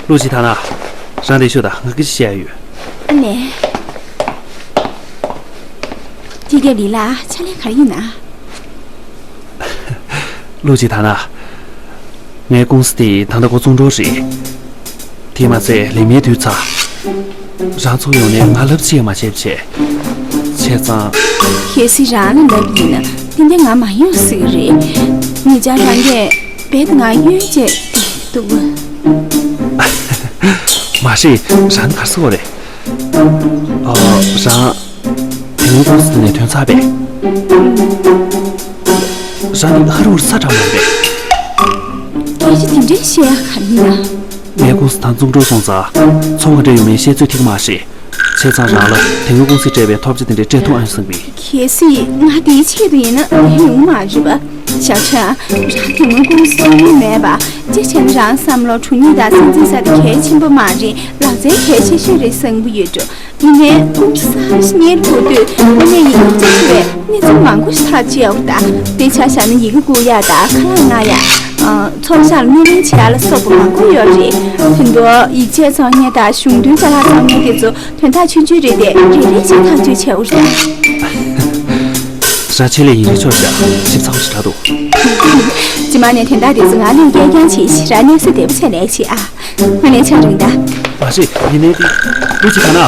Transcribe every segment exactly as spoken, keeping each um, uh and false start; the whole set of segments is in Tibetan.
ལུག་ཅིག་ཐ་ན། རང་འདིར་ཤོག་དང་། ང་སྐད་ཆ་བཤད་ཡ་ཡོད། ཨ་ནེ། སྐྱེས་རྒྱབ་ལི་ལགས། ཕྱག་ལས་ག་རེ་ཡིན་ན། ལུག་ཅིག་ཐ་ན། ངའི་ཀུང་སི་དེ་ད་ལྟ་འགོ་བཙུགས་འགྲོ་རེད། དེ་མ་ཚད་ལས་མིའི་དུས་ཚ། རང་ཚུར་ཡོང་ནས་ང་ལབ་ཅིག་མ་བྱས་བྱས། བྱས་ཙང་། གལ་སྲིད་རང་ལ་ལབ་ཡིན་ན་ཏན་ཏན་ང་མ་ཡོང་སྲིད་རེད། ཉེ་ཆར་རང་གིས་རྦད་དེ་ང་གཡོན་བྱས་འདུག། མ་རེད། རང་ག་རེ་ཟེར་བ་རེད། ཨ། རང་དེ་སྔོན་ཀུང་སི་ནས་ཐོན་ཚར་བས། རང་ནི་ཧ་རུ་ཧུར་ས་གྲངས་མ་རེད། སྐད་ཆ་དེ་འདྲའི་བཤད་ཡ་ག་རེ་ཡིན་ན། ངའི་ཀུང་སི་དང་བཙུགས་འགྲོ་སོང་ཙང་། ཚོང་བ་འདྲ་ཡོད་མེད་བཤད་ཚོད་ཐིག་མ་རེད། བྱས་ཙང་རང་ལ་དེ་སྔོན་ཀུང་སི་སྤྲད་པའི་ཐོབ་ཆ་དེ་འདྲ་སྤྲད་ཐུབ་ཨང་བསམ་པས། གལ་སྲིད་ང་དེའི་ཆེད་དུ་ཡིན་ན་ཡོང་མ་རེད་པ། ཞག་ཆ། རང་དེ་སྔོན་ཀུང་སི་བཙུགས་མྱོང་མེད་པ། ཅི་བྱས་ན་རང་བསམ་བློ་དྲུག་ཉིས་དང་སེམས་ཚེགས་ས་དེ་གལ་ཆེན་པོ་མ་རེད། ལག་རྩལ་གལ་ཆེ་ཤོས་རེད་བསམ་གྱི་ཡོད་འགྲོ། ཡིན་ནའི་ཀུང་སི་གསར་ཞིག་གཉེར་དགོས་དུས་དངོས་གནས་ཡིག་རྒྱུགས་ཆེ་བའི་གནས་ཚུལ་མང་པོ་ཞིག་ཐག་བཅད་འོ་ད། དཔེ་ཆ་བཞག་ན་ཡི་གེ་འགོད་ཡག་དང་ཁ་ལག་མངགས་ཡག་ཨ། ཚོང་ཤག་ལ་སྣེ་ལེན་བྱེད་ཡག་ལ་སོགས་པ་མང་པོ་ཡོད་རེད། དེ་ཚོ་ཡིག་ཆ་བཙོང་མཁན་དང་གཞུང་དོན་ཅ་ལག་བཙོང་མཁན་དེ་ཚོ་དོན་དག་ཆུང་ཆུང་རེད་དེ། རེ་རེ་བཞིན་ཐག་གཅོད་བྱས་འོ་ད། རང་ཆེད་ལས་ཡིན་རེད་ཆོག་ཤག་ཞིབ་ཚགས་པོ་ཞིག་དྲག་འདུག། རྗེས་མ་ནས་དོན་དག་དེ་ཚོ་ང་ལ་སྐྱེལ་རྐྱང་བྱེད་ཤིག། རང་གནས་ཚུལ་བདེ་པོ་བྱས་ལས་བྱེད་ཨ། ང་ལས་ཆགས་རིང་ད། མ་རེད། ཡིན་ནའི་དེ། ལུག་ཅིག་ག་ན།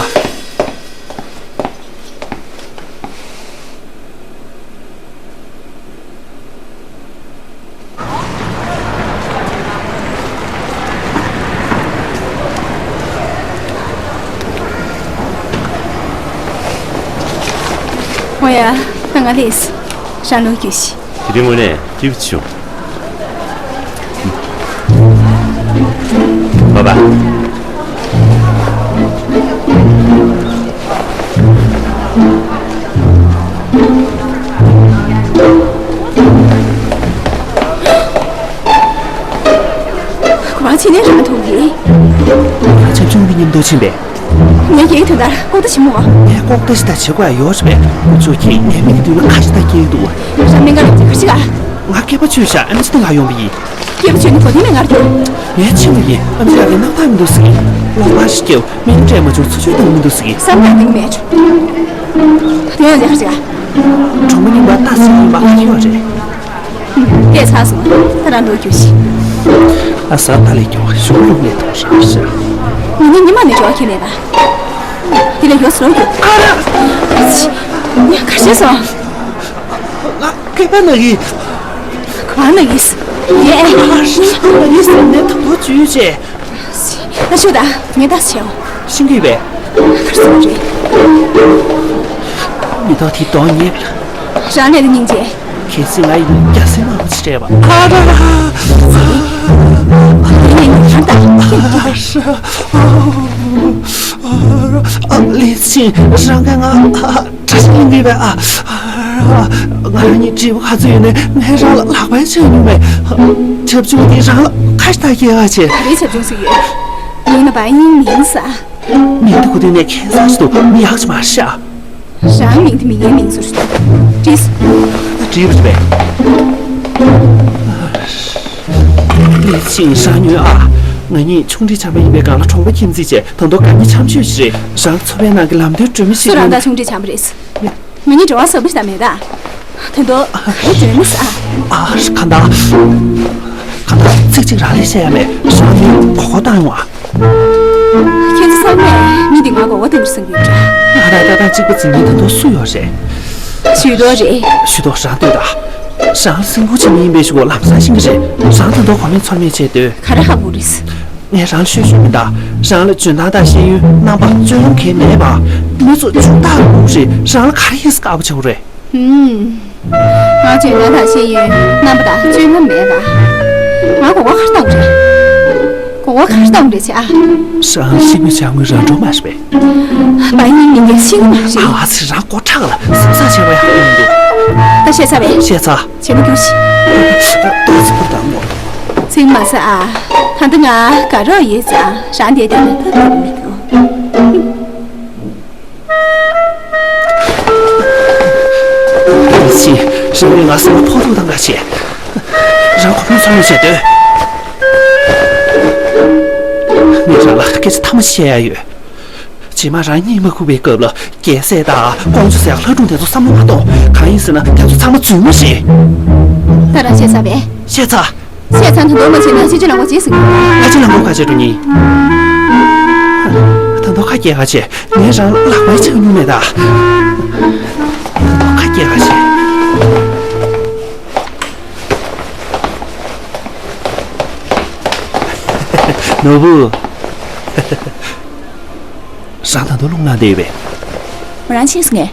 འོ་ཡ། ད་ང་ལས། རང་ལོག་རྒྱུགས་ཤིག། དེ་རིང་དངོས་གནས་སྐྱིད་པོ་བྱུང་། བ་བ། གོ་བ་ཕྱིན་ནས་རང་ཐུག་གི། ང་ཆབ་ཆུང་འདི་མཉམ་དུ་ཕྱིན་པས། ངའི་སྐད་དོན་ལྟར་ལྐོག་ལྟ་བྱེད་མོ། ངས་ལྐོག་ལྟ་ཞིག་དང་བྱེད་དགོས་ཡ་ཡོད་རེད་པས། ཁོ་ཚོས་ཁྱེད་ངའི་མིག་གི་མདུན་ལ་ཁ་ཞིག་དང་སྐྱེལ་འདུག། རང་སྨན་ཁང་ལ་འཛིན་ག་ཞིག་ག། ང་སྐེད་པ་ཆོད་ཤག། ཨེམ་ཆི་དང་ང་ཡོང་པ་ཡིན། སྐེད་པ་ཆོད་ནི་གོ་དེ་མེད་ངར་གྱུར། ངས་ཆེ་མོ་ཡིན། ཨེམ་ཆི་ལགས་ཀྱིས་སྣང་དག་མི་འདུག་ཟེར་གི། གློག་པར་ཞིག་སྐྱེལ། སྨན་སྤྲད་མ་བྱུང་ཚུར་ཕྱོགས་གཏོང་མི་འདུག་ཟེར་གི། བསམ་བློ་གཏོང་གི་མེད་བྱུང་། དེ་ཡང་འདི་ག་ཞིག་ག། གྲོང་པ་རྙིང་པ་ལྟ་ཟིན་ཡིན་པ་ཁྱོད་རེད། སྐད་ཚར་སོང་། ད་རང་ལོག་རྒྱུགས་ཤིག། ཨ་ས་ད་ལས་ཀྱང་གཞུང་ལུགས་ནས་ཐོག་རང་ཤ། ངེད་གཉིས་ཉི་མ་ནས་འབྲེལ་བ་ཁྱེར་མེད་པ། དེ་ལས་ཡོད་སོང་རྒྱུགས། ཨ་ར། ཡ་ག་བྱས་སོང་། ང་སྐད་པ་ན་གི། ག་ན་གི། ཡེ། ཨ་ར། ང་ཡི་སེམས་ནས་ཐོག་ཐོག་བཅུས་བྱས། ཨ་ཤོད་ད། ངས་ད་བྱེའོ། ཤིང་གི་བས། ཁར་སོང་རེད། མི་ཐོག་དེ་དོན་ཉེ། རང་ལས་ལ་སྙིང་རྗེ། གལ་སྲིད་ང་ཡིན་ན་རྒྱ་སེ་མང་པོ་ཞིག་སྤྲད་པ། ཨ་ར་ར། ཨ་ར། ཨ་ལེ་ཚིང་རང་ག་ང་། བཀྲ་ཤིས་ལྷུན་གྱིས་པས་ཨ། ང་རང་གཉིས་འབྲས་བུ་ག་ཚོད་ཡོད་ནས་ངས་རང་ལ་ལག་པ་ཆག་མྱོང་མེད། བྱབ་ཆུང་དེ་རང་ལ་ཁ་ཞིག་ད་སྐྱེལ་བ་བྱེད། ག་རེ་བྱབ་ཆུང་ཟིག་ཡོད། ཡིན་ན་བ་ཡིན་མིན་ས། མིང་དེ་གོ་དུས་ནས་ཁྱད་མཚར་ཞིག་འདུག། མི་ཡག་ཅིག་མ་རེད་ཤག། རང་མིང་དེ་མི་ངའི་མིང་བཟོ་ཞིག་འདུག། བྲིས། བྲིས་པ་རེད་པས། ལེ་ཚིང་ཧྲ་ཉོན་ཨ། ང་གཉིས་ཆུང་འདྲིས་འཆམ་པ་ཡིན་པའི་སྒང་ལ་གྲོང་པ་ཁྱིམ་མཚེས་བྱས། ད་དུང་དགའ་ཉེ་འཆམ་ཤོས་ཤིག་རེད། རང་ཚོ་པའི་ནང་གི་ལམ་སྟོན་སྒྲོན་མེ་ཞིག་སུ་རང་ཡིན། དང་ཆུང་འདྲིས་འཆམ་པ་རེད། ང་གཉིས་འབྲེལ་བ་ཟབ་པོ་ཞིག་དང་མེད་ད། ད་དུང་ག་རེ་སྒྲོན་མེ་ཟེར་ཨ། ཨ་ཁ་འདའ། ཁ་འདའ་ཚིག་གཅིག་རང་ལས་བཤད་ཡ་མེད། རང་གིས་གོ་གོ་བཏང་ཡོང་ཨ། ཁྱེད་ཚོ་ཚང་མས་མི་འདི་ང་མགོ་བོ་བཏང་གི་བསམ་གྱི་ཡོད་འདྲ། ང་རང་ལྟ་སྟངས་གཅིག་པ་འཛིན་མཁན་ད་དུང་སུ་ཡོད་རེད། ཞུས་ཏོ་རེད། ཞུས་ཏོ་རང་ལྟོས་དང་། རང་ལ་སེམས་ཁུར་བྱེད་མི་ཡིན་པའི་གཞུག་གུ་ལམ་སང་ཤེས་ཀྱི་རེད། རང་ད་དུང་གོ་མེད་ཚོར་མེད་བྱས་སྡོད། ག་རེ་ཧ་གོ་རེད། ངས་རང་ལ་ཤོད་ཤོད་མིན་ད། རང་ལ་འཇོན་ཐང་དང་ཤེས་ཡོན་རྣམ་པ་སྤྱོད་ལམ་གང་ཡང་མེད་པ། མི་ཚོ་ཇུས་ཐག་གོ་རེད། རང་ལ་ག་རེ་ཡིན་ཟེར་དཀའ་པོ་ཆགས་རེད། ཧུམ། ང་འཇོན་ཐང་དང་ཤེས་ཡོན་རྣམ་པ་དང་སྤྱོད་ལམ་མེད་པ། ང་གོ་བ་ག་རེ་གཏོང་རེད། གོ་བ་ག་རེ་གཏོང་རེད་ཅེ་ཨ། རང་ཤེས་མི་བྱ་དངུལ་རང་འགྲོ་མ་རེད་པས། བ་ཡིན་མིན་གྱི་ཤེས་ཀྱི་མ་རེད། ཨ་ཙི་རང་མགོ་ཁྲག་ལ་སེམས་ཚ་བྱས་པ་ཡག་པོ་མི་འདུག། ད་བཤད་ཚར་བས། བཤད་ཚར། བྱས་ན་རྒྱུགས་ཤིག། ཏོག་ཙམ་བུ་དང་ངོ་། ཚིག་མ་ཟ་ཨ། ད་ལྟ་ང་དགའ་རོགས་ཡོད་ཙང་རང་བསྡད་བསྡད་ན་ཐབས་ཐབས་མི་འདུག། ཨ་ཙི། རང་གིས་ང་སེམས་པ་ཕོག་ཐུག་བཏང་ག་བྱས། རང་གོ་ཕན་ཚོར་མེད་བྱས་སྡོད། ངས་རང་ལ་སྐད་ཆ་ཐ་མ་བཤད་ཡ་ཡོད། རྗེས་མ་རང་གཉིད་མ་ཁུག་པའི་སྐབས་ལ་རྒྱལ་སྲས་དང་ཀོང་ཇོ་ཟེར་ལྷ་སྒྲུང་དེ་ཚོ་བསམ་བློ་མ་གཏོང་། གང་ཡིན་ཟེར་ན་དེ་ཚོ་ཚང་མ་རྫུན་མ་རེད། ད་རང་བཤད་ཚར་པས། བཤད་ཚར། བཤད་ཚར། ད་དུང་མ་བྱེད་ན་ཕྱི་ཕྱི་ལང་པ་བྱེད་ཟིན། ཕྱི་ཕྱི་ལང་པ་ཁ་བྱེད་འགྲོ་ཉིན། ད་དུང་ཁ་སྐྱེལ་ཁ་བྱེད། ངས་རང་ལག་པའི་ཆག་མྱོང་མེད་ད། ཁ་སྐྱེལ་ཁ་བྱེད། ནོར་བུ། རང་ད་དུང་རླུང་ལངས་བསྡད་ཡོད་པས། མོ་རང་ཕྱིན་སོང་ངས།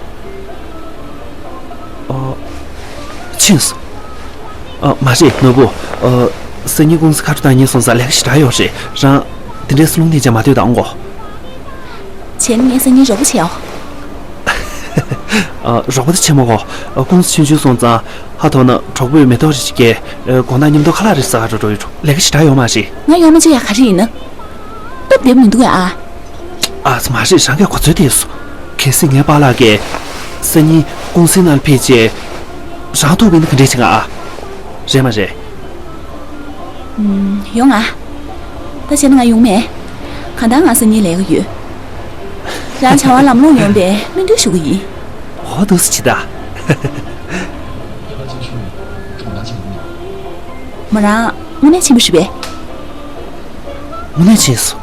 ཨོ། ཕྱིན་སོང་། ཨ། མ་རེད་ནོར་བུ། ཨ། སང་ཉིན་ཀུང་སི་ཁ་ཕྲོ་བཏང་ཉིན་སོང་ཙང་ལས་ཀ་ཞེ་དྲག་ཡོད་རེད། རང་དེ་འདྲའི་སུ་ལུང་དེ་ཅང་མ་སྡོད་དང་གོ། བྱས་ན་ངས་སང་ཉིན་རོགས་པ་བྱེད་ཨོ། ཨ། རོགས་པ་དེ་ཆེན་མོ་གོ། ཨ། ཀུང་སི་ཆུང་ཆུང་སོང་ཙང་ཧ་ཐོག་ན་གྲོགས་པོས་མེ་ཏོག་རེ་ཞིག་སྐྱེལ། ཨ། དགོང་དག་མཉམ་དུ་ཁ་ལག་རེ་ཟ་ག་འགྲོ་འགྲོ་ཡོད་འགྲོ། ལས་ཀ་ཞེ་དྲག་ཡོད་མ་རེད། ང་ཡོང་མ་བཅུག་ཡ་ག་རེ་ཡིན་ན། སྟབས་བདེ་པོ་མི་འདུག་ཨ། ཨ་ཙི་མ་རེད། རང་གིས་གོ་ཚོད་བལྟས་སོང་། གལ་སྲིད་ངའི་པཱ་ལགས་ཀྱིས་སང་ཉིན་ཀུང་སིའི་ནང་ཕེབས་རྗེས་རང་ཐུག་པ་ཡིན་ན་ག་འདྲས་བྱེད་ག་ཨ། རེད་མ་རེད། ཨུམ། ཡོང་ཨ། ད་བྱས་ན་ང་ཡོང་མེད། གང་ལྟར་ང་སང་ཉིན་ལས་ཀ་ཡོད། རང་བྱ་བ་ལམ་ལྷོང་ཡོང་བའི་སྨོན་འདུན་ཞུ་གི་ཡིན། འོ་འདུག་སེ་བྱེད་ད། མོ་རང་དངོས་གནས་ཕྱིན་པ་རེད་པས། དངོས་གནས་ཕྱིན་སོང་།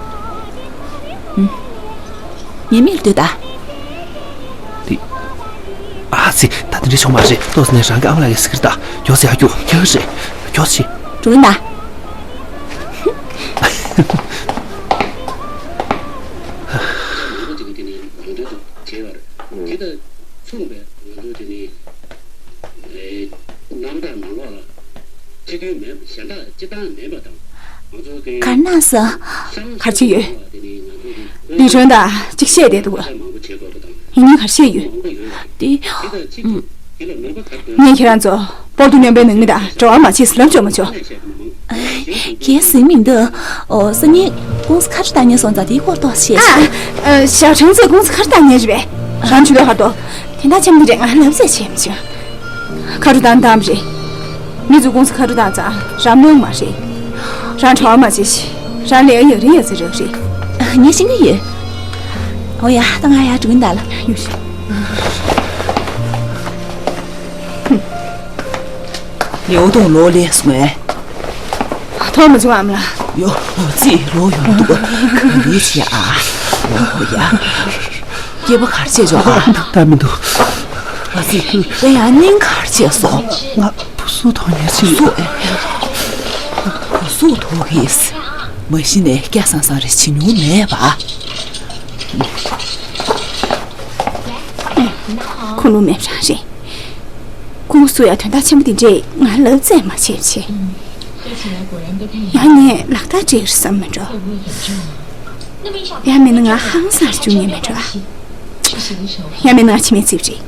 ངའི་མིག་ལ་ལྟོས་དང་། དེ། ཨ་ཙི། ད་དེ་འདྲ་བྱུང་མ་རེད། ཏོག་ཙམ་ནས་རང་གི་ཨ་མ་ལགས་ཀྱིས་ཟེར་གི་རེད་ད། མགྱོགས་ཙམ་ཡར་རྒྱུགས། ཁྱེད་རང་རེད། མགྱོགས་ཙམ། འགྲོ་གི་ཡིན་ད། མཚུངས་པའི་ང་ཚོ་དེ་ནི་རྣམ་ཐར་ནང་ལོགས་ལ་སྤྱི་མཐུན་མེད་གཞན་དག་སྤྱི་བཏང་མེད་པ་དང་། ང་ཚོ་གི་གར་སྣང་ས། གར་ཆེ་ཡོད། ལི་ཁྲོན་དང་གཅིག་བཤད་བསྡད་འདུག་ཡིན་ནའི་གར་ཆེ་ཡོད། དེ། ངས་ཁྱེད་རང་ཚོ་པོར་ཏུ་སྨྱོན་པའི་ནང་མི་དང་འབྲེལ་བ་མ་བྱེད་ཟེར་ལབ་ཆོག་མ་ཆོག་གལ་སྲིད་མི་འདུག་ཨོ། སང་ཉིན་ཀུང་སི་ཁ་ཆུ་བཏང་ཉེ་སོང་ཙང་དེའི་སྐོར་ཏོག་བཤད། ཨ། ཞའོ་ཁྲེང་ཚོས་ཀུང་སི་ཁ་ཆུ་བཏང་ཉེ་རེད་པས། རང་ཇུས་ལོས་ཧར་ཏོ། དེ་འདྲ་ཆེན་པོ་འདི་རེད། ང་ལབ་ཟེར་བྱས་མི་བྱུང་། ཁ་ཆུ་བཏང་བཏང་རེད། མི་ཚོས་ཀུང་སི་ཁ་ཆུ་བཏང་ཙང་རང་རྨོངས་མ་རེད། རང་བྲེལ་བ་མ་བྱེད་ཤིག་རང་ལས་ཡག་རིང་ཡག་ཚེ་རག་རེད། ངས་ཤེས་ཀྱི་ཡོད། ཨོ་ཡ། ད་ང་ཡར་འགྲོ་གི་ཡིན་ད་ལ། ཡོད་ཤག་ཉེའུ་ཏུང་ལོ་ལས་སོང་ངས། ཐོག་མ་བྱུང་ཨ་མ་ལགས། ཡོ། ཨོ་ཙི་ལོ་ཡོང་འདུག་ག་རེ་བྱེད་ཨ། ཨོ་ཡ། སྐྱེས་པ་གར་བྱེད་ཆོག་ཨ། ད་མི་འདུག་ཨ་ཙི། ཨེ་ཡ། སྙིང་གར་བྱེད་སོང་། ང་བུ་གཟུགས་ཐོག་ཉེར་གཅིག་ཡོད། བུ་གཟུགས་ཐོག་གིས། མ་གཞི་ནས་སྐྱ་སང་སང་རེ་བྱེད་མྱོང་མེད་པ། ཁུངས་ལུང་མེད་པ་རང་རེད། ཀུང་སུ་ཡ་དོན་དག་ཆེན་པོ་དེ་འདྲས་ང་ལབ་ཙམ་མ་བྱས་བྱས། ཡང་ངས་ལག་བསྟར་བྱེད་ཀྱི་རེད་བསམ་མེད་འགྲོ། ཡང་མིན་ན་ང་ཧང་སངས་བཅུག་ངེས་མེད་འགྲོ། ཡང་མིན་ན་ང་ཕྱི་མའི་རྩིབ་རེད།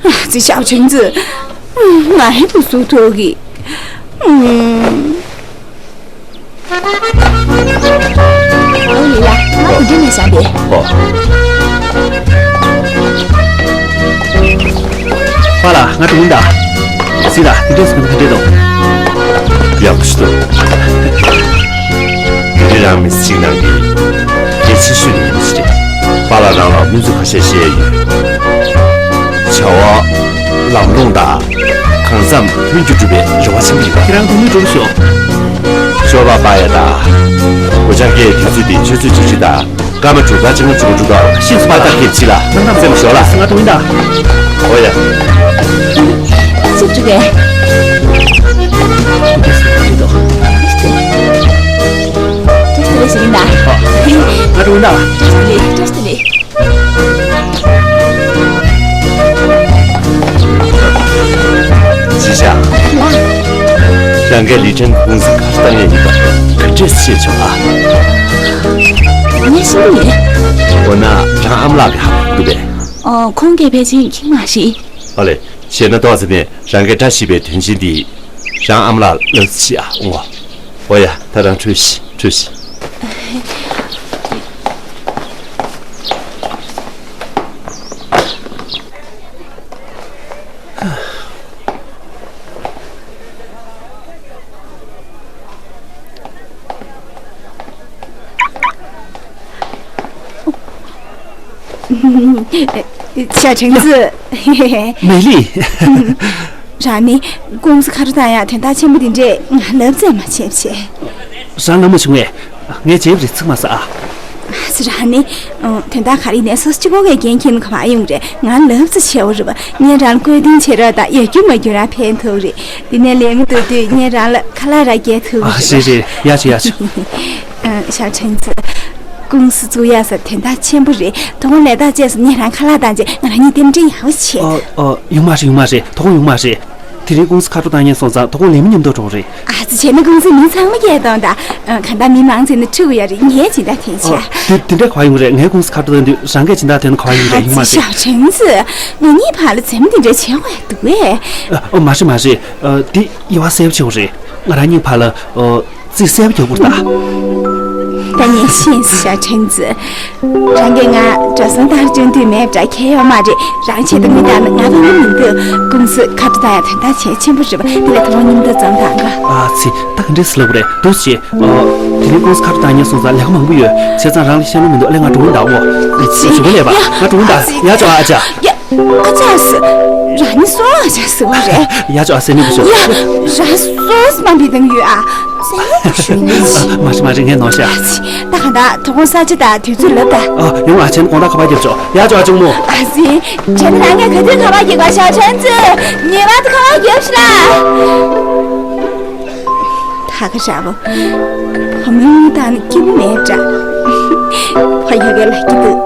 ཨ་ཙི་ཞའོ་ཁྲེང་ཙི། ང་ཧེ་བུ་སུ་ཐོག་གི། ཨུམ། ཨོ་ལི་ལ། ང་དེ་འདྲ་ནས་བཞག་པས། ཨོ། པཱ་ལགས། ང་འགྲོ་གི་ཡིན་ད། གཟིགས་དང་། དེ་འདྲས་སུ་ག་འདྲ་འདུག་ཡག་པོ་ཞིག་འདུག་དེ་རིང་རང་མི་ཚེ་གཅིག་ནང་གི་གལ་ཆེ་ཤོས་ཀྱི་ཉིན་ཞིག་རེད། པཱ་ལགས་རང་ལ་སྨོན་ཚིག་ཁ་ཤས་བཤད་ཡོད། བྱ་བ་ལམ་ལྷོང་དང་། གང་བརྩམས་ཕན་རྒྱུ་འགྲུབ་པའི་རེ་བ་ཆེན་པོ་ཡོད། ཁྱེད་རང་དུ་མི་འགྲུབ་ཤོག་ཞོགས་པ་པ་ཡ་དང་། གོ་ཆ་སྐྱེས་དུས་ཚོད་དེ་ཆུ་ཚོད་གཅིག་གཅིག་དང་། སྐར་མ་དྲུག་དང་ཆིག་སྟོང་དྲུག་དང་། ཤེས་སུ་མ་ཐག་གི་ཕྱི་ལ་སེམས་ཞོག་ལ། ང་གྲོངས་ཡིན་ད། འོ་ཡ། ཅིག་ཅིག་རེད། བཀྲ་ཤིས་བདེ་ལེགས་ཞུ་གི་ཡིན་ད། ང་གྲོངས་ཡིན་ད། བཀྲ་ཤིས་བདེ་ལེགས། བཀྲ་ཤིས་བདེ་ལེགས། ཅི་བྱ། རང་གིས་ལི་ཁྲེན་ཀུང་སི་གར་བཏང་ཡས་ཡིན་པ་ག་འདྲས་ཤེས་བྱུང་ཨ། ངས་ཤེས་ཀྱི་མེད། འོ་ན་རང་ཨ་མ་ལགས་ཀྱིས་ཧ་གོ་གི་འདུག་པས། ཨོ། ཁོང་གིས་ཕལ་ཆེར་མཁྱེན་མ་ཤེས། ཨ་ལེ། བྱས་ན་ཏོག་ཙམ་ནས་རང་གིས་བཀྲ་ཤིས་པའི་དོན་ཆེན་འདི་རང་ཨ་མ་ལགས་ལ་ལབ་ཤིག་ཨ། འོ། འོ་ཡ། ད་རང་ཁྲོས་ཤིག་ཁྲོས་ཤིག་ཞའོ་ཁྲེང་ཙི། མེ་ལི། རང་ནི་ཀུང་སི་ཁ་བྲོ་བཏང་ཡག་དོན་དག་ཆེན་པོ་འདི་འདྲས་ང་ལབ་ཙམ་མ་བྱས་བྱས། རང་ལབ་མ་བྱུང་ངས། ངས་བརྗེད་པ་རེད། ཚིག་མ་ཟ་ཨ། རང་ནི། དོན་དག་ག་རེ་ཡིན་ནའི་སོ་སོ་གཅིག་པོ་གིས་འགན་འཁྱེར་ནས་ག་པར་ཡོང་རེད། ང་ལབ་ཙམ་བྱས་པ་རེད་པ། ངས་རང་ལ་བསྐུལ་འདེད་བྱེད་རོགས་དང་ཡར་རྒྱུག་མར་རྒྱུག་རང་ཕན་ཐོགས་རེད། དེ་ནས་ལས་མི་འདུག་དུས་ངས་རང་ལ་ཁ་ལག་རང་རྒྱག་ཐུབ་ཨ། རེད་རེད་རེད། ཡར་ཅིག་ཡར་ཅིག་ཞའོ་ཁྲེང་ཙི། ཀུང་སི་བཙུགས་ཡག་ཟེར་དོན་དག་ཆེན་པོ་རེད། དོ་དགོང་ལས་ཀ་བྱས་སོང་ངས་རང་ཁ་ལག་བཏང་རྗེས་ང་རང་གཉིས་རྟེན་འབྲེལ་ཡག་པོ་བྱེད། ཨོ་ཨོ། ཡོང་མ་རེད། ཡོང་མ་རེད། དོ་དགོང་ཡོང་མ་རེད། དེ་རིང་ཀུང་སི་ཁ་བྲོ་བཏང་མཁན་སོང་ཙང་དོ་དགོང་ལས་མི་མཉམ་དུ་འགྲོ་དགོས་རེད། ཨ་ཙི། བྱས་ན་ཀུང་སིའི་མི་ཚང་མ་སྐད་གཏོང་དང་། ཨ། གང་ལྟར་མི་མང་ཙམ་ནི་ཁྲིད་དགོས་ཡ་རེད། ངས་སྦྱིན་བདག་འཐེན་བྱས། ཨོ། དེ་དེ་འདྲ་ག་པར་ཡོང་རེད། ངས་ཀུང་སི་ཁ་བྲོ་བཏང་དུས་རང་གིས་སྦྱིན་བདག་འཐེན་ན་ག་པར་ཡོང་རེད། ཡོང་མ་རེད། ཞའོ་ཁྲེང་ཙི། ང་གཉིས་བར་ལ་འཛེམ་དེ་འདྲ་བྱེད་དགོས་ཡ་འདུག་གས། ཨ། ཨོ། མ་རེད་མ་རེད། ཨ། དེ་དབྱེ་བ་གསལ་པོ་བྱེད་དགོས་རེད། ང་རང་གཉིས་བར་ལ། ཨོ། རྩིས་གསལ་པོ་རྒྱག་དགོས་རེད་ད། ད་ངས་ཤེས་སོང་ཞའོ་ཁྲེང་ཙི། རང་གིས་ང་འགྲོ་སོང་བཏང་སྐྱོན་དུས་མེད་པ་འདྲ་གལ་ཡོད་མ་རེད། རང་ཆེད་དུ་མི་བཏང་ན་ང་བས་ནི་མི་འདུག་ཀུང་སི་ཁ་བྲོ་བཏང་ཡག་དོན་དག་ཆེ་ཆེན་པོ་རེད་པ། དེ་ལས་དོ་དགོང་མཉམ་དུ་འཛོམས་དང་ག་ཨ་ཙི། ད་ག་འདྲས་སེ་ལབ་དགོས་རེད། འདུག་སེ། ཨོ། དེ་རིང་ཀུང་སི་ཁ་བྲོ་བཏང་མཁན་སོང་ཙང་ལས་ཀ་མང་པོ་ཡོད། བྱས་ཙང་རང་ལ་བཤད་ལུགས་མི་འདུག་ཨ་ལས། ང་འགྲོ་གི་ཡིན་ད། འོ། ཨ་ཙི། ཞུ་གི་ལས་པ། ཡ། ང་འགྲོ་གི་ཡིན་ད། ཨ་ཙི། ཡ་ཅོ་ཨ་ཅག་ཡ། ཨ་ཅག་ཟེར། རང་ཉིད་སོང་ཨ་ཅག་ཟེར་བ་རེད། ཡ་ཅོ་ཨ་ཟེར་ནི་བུ་ཞོ། ཡ། རང་སོ་སོ་མ་འབི་དང་ཡོད་ཨ། ཟེར་ནི་བུ་ཞོ་ཡིན་ནི། མ་རེད་མ་རེད། ངས་ནོར་ཤག་ཨ་ཙི། ད་གང་ལྟར་དོ་དགོང་ས་ཆ་དང་དུས་ཚོད་ལབ་ད། ཨ། ཡོང་ཨ། བྱས་ན་དགོང་དག་ཁ་པར་རྒྱབ་ཆོག་ཡ་ཅོ་ཨ་ཅུང་མོ། ཨ་ཙི། བྱས་ན་རང་ངས་ག་དུས་ཁ་པར་རྒྱག་ག་ཞའོ་ཁྲེང་ཙི། ངེས་པར་དུ་ཁ་པར་རྒྱབ་ཤི་ལ། ད་ག་ཞག་པོ། ཧ་མི་མི་དང་ནི་སྐྱིད་པོ་མེད་འདྲ། ཕ་ཡ་གའི་ལ་སྐྱིད་འདུག་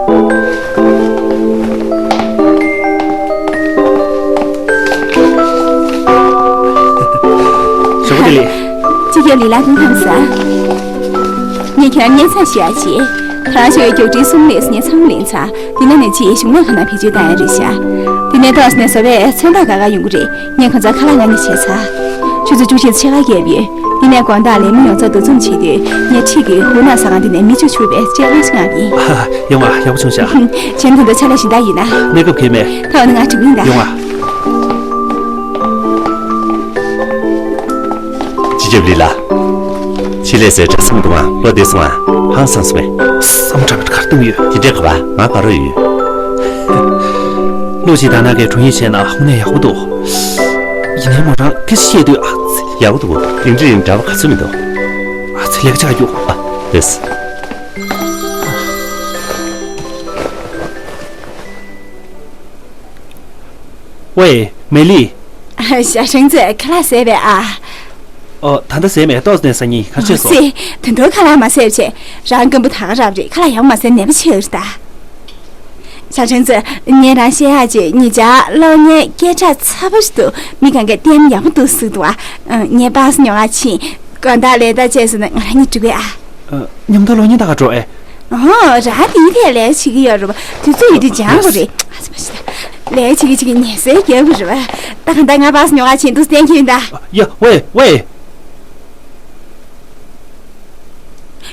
ཞོགས་པ་བདེ་ལེགས། སྤྱི་ཁྱབ་ལི་ལགས་སྐུ་ཁམས་བཟང་། ངས་ཁྱེད་རང་ཉན་ཚང་ཞུ་ཡ་བྱེད། ཁྱེད་རང་ཞུ་བའི་རྒྱག་འཕྲིན་གསུམ་ལས་སུ་ངས་ཚང་མ་ལེན་ཚར། དེ་ནས་ནས་ཕྱིའི་གཞུང་ལས་ཁང་ནང་བེད་སྤྱོད་བཏང་ཡ་རེད་ཤག་དེ་ནས་ཏོག་ཙམ་ནས་བཟོ་པས་མཚོན་རྟགས་དགའ་དགའ་ཡོང་གི་རེད། ངས་ཁོང་ཚོར་ཁ་ལག་མངགས་ཉེས་བྱས་ཚར། ཆུ་ཚོད་བཅུ་ཕྱེད་ཙམ་ཕྱེད་ཀ་བརྒལ་བའི། དེ་ནས་དགོང་དག་ལས་མི་ཡོངས་རྫོགས་འདུ་འཛོམས་བྱེད་དུས་ངས་འཁྲིས་ཀྱི་ཧུ་ནག་ཟ་ཁང་དེ་ནས་མི་བཅུ་ཕྱུག་པའི་སྤྱན་ལམ་ཞིག་མངགས་ཡིན། ཡོང་ཨ། ཡག་པོ་བྱུང་ཤག་གཞན་དོན་དུ་ཕྱག་ལས་གཞན་དག་ཡིན་ན། གནས་སྐབས་གལ་མེད། ད་འོ་ན་ང་འགྲོ་གི་ཡིན་ད། ཡོང་ཨ། སྤྱི་ཁྱབ་ལི་ལགས། ཕྱི་ལས་ཟེར་གྲྭ་ཚང་དུ་ང་བློ་བདེ་སོང་ཨ། ཧང་སངས་སོང་ངས། བསམ་གྲངས་གར་བཏང་ཡོད། དེ་འདྲའི་ཁ་བ་ང་བར་རོ་ཡོད། བློ་ཞིག་དང་ན་གའི་དྲུང་ཡིག་བྱས་ན་དངོས་གནས་ཡག་པོ་འདུག་ཡིན་ནའི་མོ་རང་དེ་བཤད་དུས་ཨ་ཙི། ཡག་པོ་འདུག་རིང་འདྲི་རིང་འདྲ་བ་ག་ཚོད་མི་འདུག་ཨ་ཙི། ལས་ཀ་ཆགས་རྒྱུ། ཨ། ལེས། ཝེ། མེ་ལི། ཞའོ་ཁྲེང་ཙི་ཁ་ལག་ཟས་པས་ཨ། ཨོ། ད་ལྟ་ཟས་མེད། ཏོག་ཙམ་ནས་ཟ་ཉིན་ག་ཚོད་སོང་། ཙི། ད་དུང་ཁ་ལག་མ་ཟས་བྱས། རང་སྐམ་པོ་ད་ག་རབ་རེད། ཁ་ལག་ཡག་པོ་མ་ཟས་ནད་པ་ཆགས་རེད་ད། ཞའོ་ཁྲེང་ཙི། ངས་རང་བཤད་ཡག་ཅིག་ཉེ་ཆར་གློག་བརྙན་སྐད་གྲགས་ཚ་པོ་ཞིག་འདུག་མི་གང་གས་ལྟད་མོ་ཡག་པོ་འདུག་ཟེར་འདུག་ཨ། ངས་པཱ་སི་ཉོ་ག་ཕྱིན། དགོང་དག་ལས་ཀ་བྱས་ཟིན་ན་ང་རང་གཉིས་འགྲོ་གི་ཨ། ཨ། མཉམ་དུ་གློག་བརྙན་ལྟ་ག་འགྲོ་ཨེ། ཨོ། རང་དེའི་ཐད་ལས་བྱེད་ཀྱི་ཡོད་རེད་པ། དུས་ཚོད་ཡོད་དུས་སྦྱང་དགོས་རེད། ཨ་ཙི། མ་གཞི་ལས་བྱེད་ཀྱི་ཅིག་ཉལ་སའི་རྒྱབ་ཀྱི་རེད་པ། ད་གང་ལྟར་ང་པཱ་སི་ཉོ་ག་ཕྱིན་དུས་བསྟན་གྱི་ཡིན་ད། ཡ། ཝེ། ཝེ།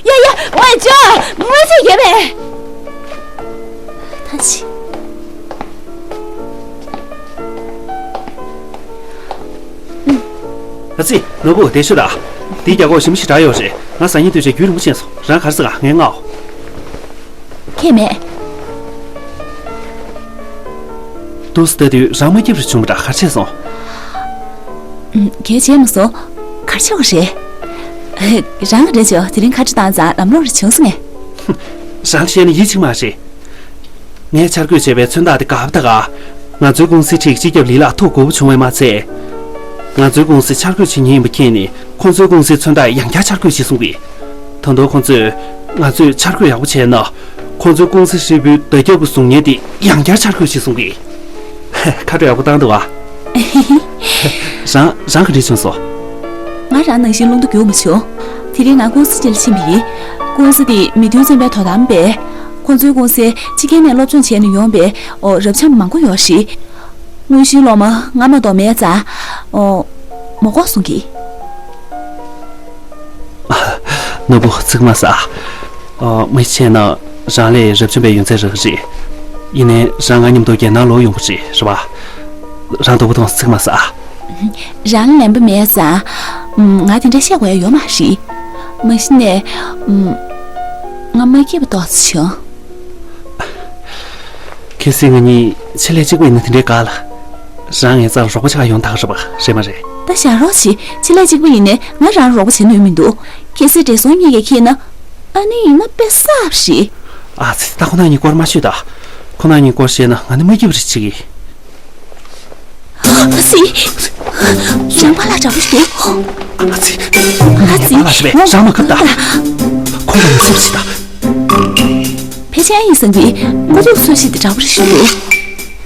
ཡ་ཡ། ཝེ་ཅོ། དངུལ་ཆུ་ཡོད་པས། ད་ཅི། ཨ་ཙི། ནོར་བུ་དེ་ཤོད་ད། དེའི་རྒྱ་སྒོར་ཞིམ་ཞིག་དྲག་ཡོད་རེད། ང་ཟ་སྙིང་འདོད་བྱས་རྒྱུན་རིང་པོ་ཕྱིན་སོང་། རང་ག་རེ་ཟ་ག་ངས་མངགས། ཁྱད་མེད། འདུག་སེ་ལྟ་དུས་རང་མ་སྐྱིད་པ་བྱུང་བ་འདྲ། ག་རེ་བྱས་སོང་། ཨུམ། གལ་བྱས་མ་སོང་། ག་རེ་བྱས་པ་རེད། རང་ག་འདྲ་བྱས། དེ་རིང་ཁ་བྲལ་བཏང་ཙང་ལམ་ལྷོང་རེ་བྱུང་སོང་ངས། རང་བཤད་ན་ཡིད་ཆེས་མ་རེད། ངས་འཆར་འགོད་བྱས་པའི་མཚོན་རྟགས་དེ་དགའ་བ་དགའ། ང་ཚོའི་ཀུང་སིའི་འཁྲིས་སྤྱི་ཁྱབ་ལི་ལགས་ཐུགས་དགའ་པོ་བྱུང་བས་མ་ཚད། ང་ཚོའི་ཀུང་སི་འཆར་འགོད་བྱེད་མཁན་ཡིན་པ་མཁྱེན་ནས་ཁོང་ཚོའི་ཀུང་སིའི་མཚོན་རྟགས་ཡང་བསྐྱར་འཆར་འགོད་བྱས་གསུང་གི། ད་དུང་ཁོང་ཚོས་ང་ཚོས་འཆར་འགོད་ཡག་པོ་བྱས་ན། ཁོང་ཚོའི་ཀུང་སི་ཧྲིལ་པོའི་བརྡ་ཁྱབ་ཀྱི་གཟུགས་བརྙན་དེ་ཡང་བསྐྱར་འཆར་འགོད་བྱེད་གསུང་གི། ཁ་བྲལ་ཡག་པོ་བཏང་འདུག་ཨ། རང་རང་ག་འདྲ་བྱུང་སོང་། ང་རང་ནང་བཞིན་རླུང་རྟ་རྒྱུག་མ་བྱུང་། དེ་རིང་ང་ཀུང་སི་ཅིག་ལ་ཕྱིན་པ་ཡིན། ཀུང་སི་དེ་མི་དོན་ཚན་པའི་དོ་དམ་པས། ཁོང་ཚོའི་ཀུང་སི་ཕྱི་རྒྱལ་ནས་སློབ་སྦྱོང་བྱས་ནས་ཡོང་པའི་ཨོ་རབ་འབྱམས་མང་པོ་ཡོད་རེད། དངོས་གཞིའི་སློབ་མ་ལྔ་མ་གཏོགས་མེད་ཙང་། ཨོ། མ་དགོས་གསུང་གི། ནོར་བུ་ཚིག་མ་ཟ། ཨ། མི་ཆེ་ན་རང་ལས་རབ་བྱུང་པའི་ཡོན་ཚད་རག་གི་རེད། ཡིན་ནའི་རང་ང་མཉམ་དུ་རྒྱལ་ནང་ལོག་ཡོང་བ་རེད། རེད་པ། རང་སྡུག་པོ་གཏོང་། ཚིག་མ་ཟ། རང་ལ་ལན་པ་མེད་ཙང་། ང་དེ་འདྲ་བཤད་དགོས་ཡ་ཡོད་མ་རེད། མ་གཞི་ནས། ང་མ་སྐྱིད་པ་ཏོག་ཙམ་བྱུང་། གལ་སྲིད་ང་གཉིས་ཆེད་ལས་གཅིག་པ་ཡིན་ན་དེ་འདྲའི་དགའ་ལ། རང་ངའི་རྩར་རོགས་པ་བྱེད་ག་ཡོང་ཐག་རེད་པ། རེད་མ་རེད། ད་བཞག་རོགས་བྱེད། ཆེད་ལས་གཅིག་པ་ཡིན་ནའི་ང་རང་རོགས་པ་བྱེད་ནུས་མི་འདུག་གལ་སྲིད་བགྲེས་སོང་གཉིས་ཀས་ཁྱེར་ན། ཨ་ནི་ཡིན་ན་དཔེ་བསགས་པ་རེད། ཨ་ཙི། ད་ཁོ་རང་གཉིས་སྐོར་མ་ཤོད་ད། ཁོ་རང་གཉིས་སྐོར་བཤད་ན་ང་ནི་མ་སྐྱིད་པ་རེད་བྱེད་ཀྱི། ཨ་ཙི། རང་པཱ་ལགས་འདྲ་པོ་ཞིག་འདུག་ཨ་ཙི། ཨ་ཙི། པཱ་ལགས་ཞེས་པས་རང་མ་ཁབ་ད། ཁོ་ལ་ངོ་ཤེས་པ་ཞིག་ད། ཕལ་ཆེར་ཡིན་བསམ་གི། མགོ་ཐོག་ཚོས་ཤིག་དེ་འདྲ་པོ་རེད་ཞིག་འདུག་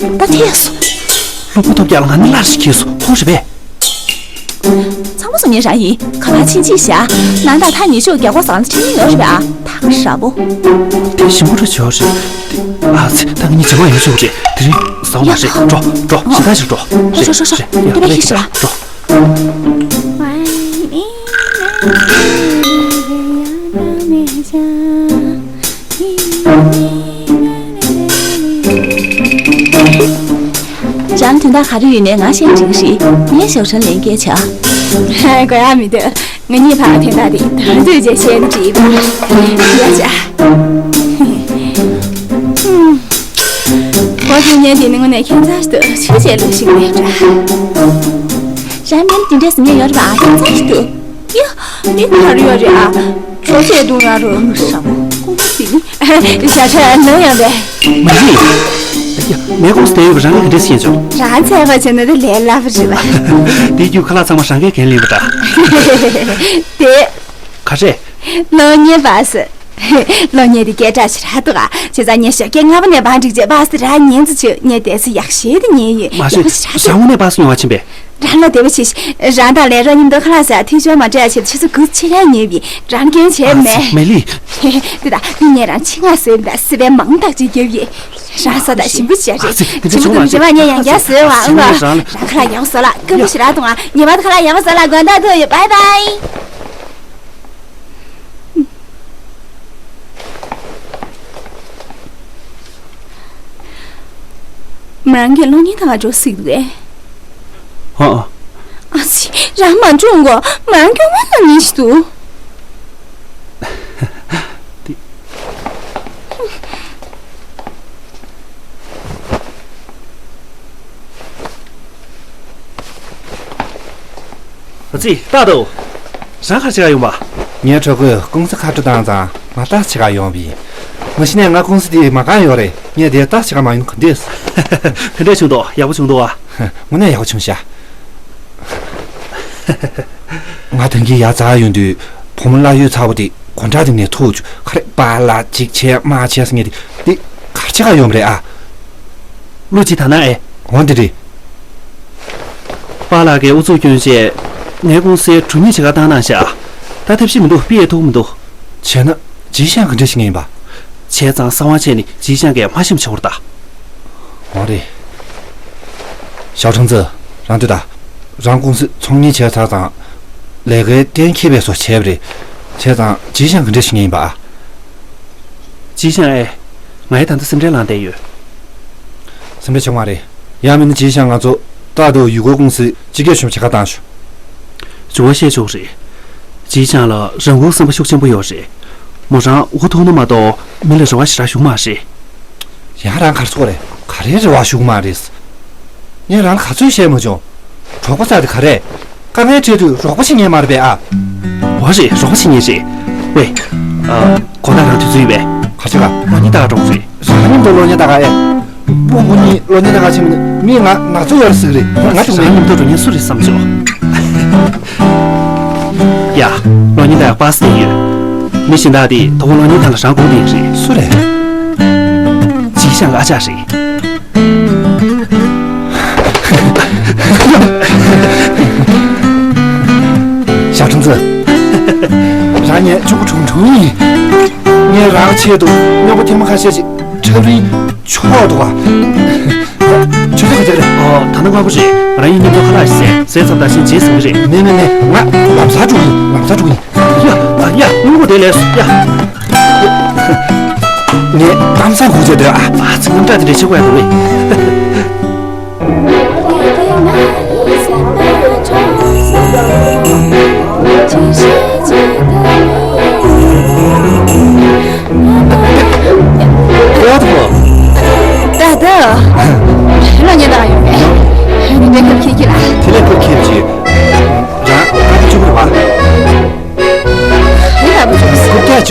ད་ཐེག་སོང་། སློབ་གྲྭ་ཐོབ་རྒྱག་ལ་ང་ནི་སླར་ཞིག་གིས་སོ་ཁོ་རེད་པས། ཚང་མ་སོང་ཉན་རང་ཡིན། ག་པར་ཕྱིན་ཅི་བྱ། ནང་ད་ཐག་ཉེ་ཤོས་རྒྱ་སྒོ་ཟང་ལ་ཁྲིད་ཉན་ཡོད་རེད་པས། ཨ། ཐག་ཞ་པོ། དེ་ཞིམ་པོ་རེད་བྱོས་རེད། དེ་ཨ་ཙི། ད་ངས་ཇེ་མང་ཡོང་ཤོག་རེད། དེ་རིང་ཟ་བ་མ་རེད། འགྲོ་འགྲོ། ཞིང་ཐག་ཞིག་འགྲོ། རེད་རེད་རེད། ཡ་དེ་ལས་ཤི་ཤི་ར། འགྲོ། ལྕམ་དོན་དག་ག་རེ་ཡོད་ནའི་ང་ཤེས་འགྲིག་གི་རེད། ངས་ཞའོ་ཧྲན་ལན་སྐྱེལ་བྱ། དགོས་ཡ་མི་འདུག་ངེད་གཉིས་བར་དོན་དག་དེ་ད་དུས་རྗེས་ཤེས་འདྲི་བ། ཡ་ཅག་གོ་ཐོས་ཉན་དེ་ནི་དངོས་གནས་ཁྱད་མཚར་དུ་ཆོས་བྱེད་ལུགས་ཤིག་མེད་འདྲ། རང་ཉན་དེ་འདྲས་སུ་ཉན་ཡོད་རེད་པ། ཁྱད་མཚར་ཞིག་འདུག་ཡ། མི་ག་རེ་ཡོད་རེད་ཨ། ཆོས་བྱེད་དུ་ང་རུ་ཧྲ་མོ་ཀུང་ཀུང་ཟིག་ནི། ཞའོ་ཧྲན་ནང་ཡོང་དེ། མ་རེད། ཡ། ངའི་ཀུང་སི་དེ་ཡོད་པ་རང་གིས་ག་འདྲས་ཤེས་བྱུང་། རང་ཚད་པ་བྱས་ན་དེ་ལས་སླ་པོ་རེད་པ། དེའི་རྒྱུ་ཁ་ལག་ཚང་མ་རང་གིས་འགན་ལེན་པ་འདྲ། དེ། ག་རེ། གློག་བརྙན་པ་སི། གློག་བརྙན་དེ་སྐད་གྲགས་ཆེ་ར་འདུག་ཨ། བྱས་ཙང་ངས་ཞོགས་ཀས་སྔ་པོ་ནས་བང་སྒྲིག་བྱས་པ་སི་ར་ཉན་ཙི་ཆུ་ངས་དེ་སི་ཡག་ཤེས་དེ་ཉན་ཡོད། མ་ཡག་པོ་ཞེ་དྲག་འདུག་ཞང་ངོ་ནས་པ་སི་ཉོ་བ་ཕྱིན་པས། རང་ལ་དེ་བ་ཆེ་ཤི། རང་དང་ལས་རོགས་མཉམ་དུ་ཁ་ལག་ཟ་ཐུག་ཆོག་མ་འདྲ་ཆེ་ཆུ་ཚོད་དགུ་ཕྱེད་ཀ་ཉོས་པས་རང་སྐྱོན་བྱས་མེད། མེ་ལི། དེ་དང་དེ་ངས་རང་ཆེད་མངགས་བཟོས་པ་དང་སི་པན་མང་དག་ཅིག་རྒྱབ་ཡོད། རང་ས་དང་ཞིམ་པོ་བྱས་རེད། ཞིམ་པོ་དང་རྗེས་མ་ངས་ཡང་བསྐྱར་བཟོས་བ་ཨང་ལོ། རང་ཁ་ལག་ཡག་པོ་ཟ་ལ་སྐམ་པོ་ཞེ་དྲག་འདུག་ཨ། ཉི་མ་ཁ་ལག་ཡག་པོ་ཟ་ལ་དགོང་དག་ཐུག་ཡོད། བའི་བའི། མོ་རང་གིས་གློག་བརྙན་ལྟ་ག་འགྲོ་སྲིད་འདུག་གས། ཨ་ཨ། ཨ་ཙི། རང་མ་འགྲོ་གོ། མོ་རང་སྐྱོ་མ་ལ་ཉིན་ཞིག་འདུག་དེ། ཨ་ཙི། རྟག་ཏུ། རང་ག་རེ་བྱེད་ག་ཡོང་པ། ངའི་གྲོགས་པོས་ཀུང་སི་ཁ་བྲལ་བཏང་ཙང་ང་ལྟ་བྱེད་ག་ཡོང་བས། མ་གཞི་ནས་ང་ཀུང་སི་དེ་མ་དགའ་ཡོད་རེད། ངས་དེ་ལྟ་བྱེད་ག་མ་ཡོང་གི་འདུག་དེ་འདྲ་བྱུང་འདུག་ཡག་པོ་བྱུང་འདུག་ཨ། དངོས་གནས་ཡག་པོ་བྱུང་ཤག་ང་ཐང་གི་ཡ་ཙག་ཡོང་དུས་བུ་མོ་བླ་ཡོད་ཚ་བོ་དེ་གོ་འདྲ་དེ་ནས་ཐུག་བྱུང་། ཁ་རེ་པཱ་ལགས་གཅིག་བྱས་མ་བྱས་ཟེར་ངས་དེ་དེ་ག་རེ་བྱེད་ག་ཡོང་བ་རེད་ཨ། བློ་ཅིག་ད་ན་ཨེ། འོང་དེ་རེད། པཱ་ལགས་ཀྱིས་ཨུ་ཚུགས་སྐྱོན་བྱས། ངའི་ཀུང་སིའི་དྲུང་ཡིག་བྱེད་ག་བཏང་གནང་ཤག་ད་ཐབས་ཤེས་མི་འདུག་པི་ཡེ་ཐུག་མི་འདུག་བྱས་ན་ཇི་ཤང་གི་འདྲ་ཞིག་ངེས་ཡིན་པ། བྱས་ཙང་གསང་བ་བྱས་ནས་ཇི་ཤང་གིས་མ་ཤེས་པ་བྱེད་དགོས་རེད་ད། འོ་རེད། ཞའོ་ཁྲང་ཙི། རང་ལྟོས་དང་། རང་ཀུང་སི་ཚོང་གཉེར་བྱས་ཚར་ཙང་། ལས་ཀའི་གཏན་འཁེལ་བའི་བཟོ་བྱས་པ་རེད། བྱས་ཙང་ཇི་ཤང་གི་འདྲ་ཞིག་ངེས་ཡིན་པ། ཅི་ཤང་ཨེ། ང་ཡི་ད་ལྟ་སེམས་ཁྲལ་ལངས་བསྡད་ཡོད། སེམས་ཁྲལ་བྱུང་བ་རེད། ཡང་མིན་ན་ཅི་ཤང་ང་ཚོ་རྟག་ཏུ་ཡུལ་སྐོར་ཀུང་སི་སྤྱི་སྒེར་ཞུ་བྱེད་ཁ་བཏང་ཞུ། བྱུང་བ་བཤད་ཆོག་རེད། ཅི་ཤང་ལ་རང་དབང་བསམ་པ་ཤུགས་ཆེན་པོ་ཡོད་རེད། མོ་རང་འུ་ཐུག་ན་མ་གཏོགས་མི་ལ་རེ་བ་ཞེ་དྲག་ཞུ་གི་མ་རེད། ཡང་རང་གར་ཚོགས་རེད། ག་རེ་རེ་བ་ཞུ་གི་མ་རེད། ངས་རང་ལ་ག་ཚོད་བཤད་མ་བྱུང་། གྲོགས་པོ་ཟེར་དེ་ག་རེ། དཀའ་ངལ་འཕྲད་དུས་རོགས་པ་བྱེད་མཁན་མ་རེད་པས་ཨ། འོ་རེད། རོགས་པ་བྱེད་མཁན་རེད། ཝེ། ཨ། གོ་ད་རང་དུས་ཚོད་ཡོད་པས། ག་ཅི་ག་གློག་བརྙན་ལྟ་ག་འགྲོ་དགོས་རེད། རང་མཉམ་དུ་གློག་བརྙན་ལྟ་ག་ཨེ། སྤུ་གུ་གཉིས་གློག་བརྙན་ལྟ་ག་ཕྱིན་མིན་མིས་ང་ནག་ཚོ་ཡོད་ཟེར་གི་རེད། ང་ཅུང་མེད། རང་མཉམ་དུ་འགྲོ་མཁན་སུ་རེད་བསམ་བྱུང་། ཡ། གློག་བརྙན་ལྟ་ཡག་པ་སེ་ཡོད། མི་གཞན་དག་དེ་དོ་དགོང་གློག་བརྙན་ཐང་ལ་རང་སྒུག་བསྡད་ཀྱི་རེད། སུ་རེད། ཅི་ཤང་གི་ཨ་ཅག་རེད། ཞའོ་ཁྲུང་ཙི། རང་ངའི་གཅུང་པོ་ཁྲུང་ཁྲུང་ཡིན། ངས་རང་ཆེད་དུ་སྨྱོ་པོ་ཐེངས་མ་ཁ་ཤས་ཤིག་འཁྲབ་རིན་ཆོག་འདུག་ག་ཆུ་ཚོད་ག་ཚོད་རེད། ཨོ། ད་ནི་སྔ་པོ་རེད། རང་ཡིན་མཉམ་དུ་ཁ་ལག་ཟས་ཟས་ཚར་དང་ཤིང་རྗེས་ཟིན་གི་རེད། མེད་མེད་མེད། ང་ལམ་སང་འགྲོ་གི་ཡིན། ལམ་སང་འགྲོ་གི་ཡིན། ཡ། ཡ། སྔོན་པོ་དེ་ལས་སུ་ཡ། ངས་གཏམ་བཟང་སྒུག་བྱས་སྡོད་ཨ། ཨ་ཙི། རྔམ་སྐྲག་དེ་འདྲ་བྱེད་དགོས་ཡ་འདུག་གས། ད་ལྟ་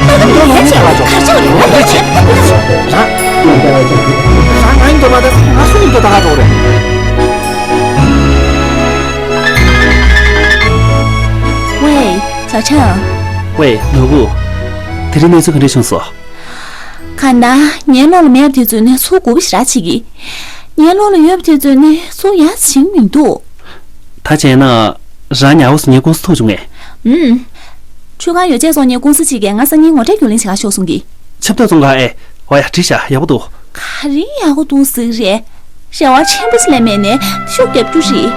ངས་ལྟ་གི་མི་ཉན་ཅིག་ག་ཚོད་རེད། ང་ལྟ་ཅིག་རང་རང་ཨིན་དོ་མ་ད་ང་སུ་ཨིན་དོ་ད་ག་ཚོད་རེད། ཝེ། ཞའོ་ཆང་། ཝེ། ནོར་བུ། དེ་རིང་གནས་ཚུལ་ག་འདྲ་བྱུང་སོང་། གང་ལྟར་ངའི་བློ་ལ་མེད་པ་དེ་ཚོ་ནི་ཚོར་དགོས་པ་ཞེ་དྲག་བྱེད་ཀྱི། ངའི་བློ་ལ་ཡོད་པ་དེ་ཚོ་ནི་ཚོར་ཡག་བྱེད་ཀྱི་མི་འདུག་ད་བྱས་ན། རང་ཉལ་བ་སོང་ངའི་ཀུང་སི་ཐུག་བྱུང་ངས། ཨུམ། ཆུ་སྒང་ཡོ་བྱད་བཙོང་མཁན་ཀུང་སི་གཅིག་གིས་ང་སང་ཉིན་ངོ་སྤྲོད་རྒྱུགས་ལེན་བྱེད་ག་ཤོག་གསུང་གི། ཆབ་ཏོག་བཙོང་ག་ཨེ། འོ་ཡ། བྲིས་ཤག་ཡག་པོ་འདུག་ག་རེ་ཡག་པོ་འདུག་ཟེར་གི་རེད། རེ་བ་ཆེན་པོ་ཞིག་ལས་མེད་ནས་ཤུགས་རྒྱབ་རྒྱུ་རེད།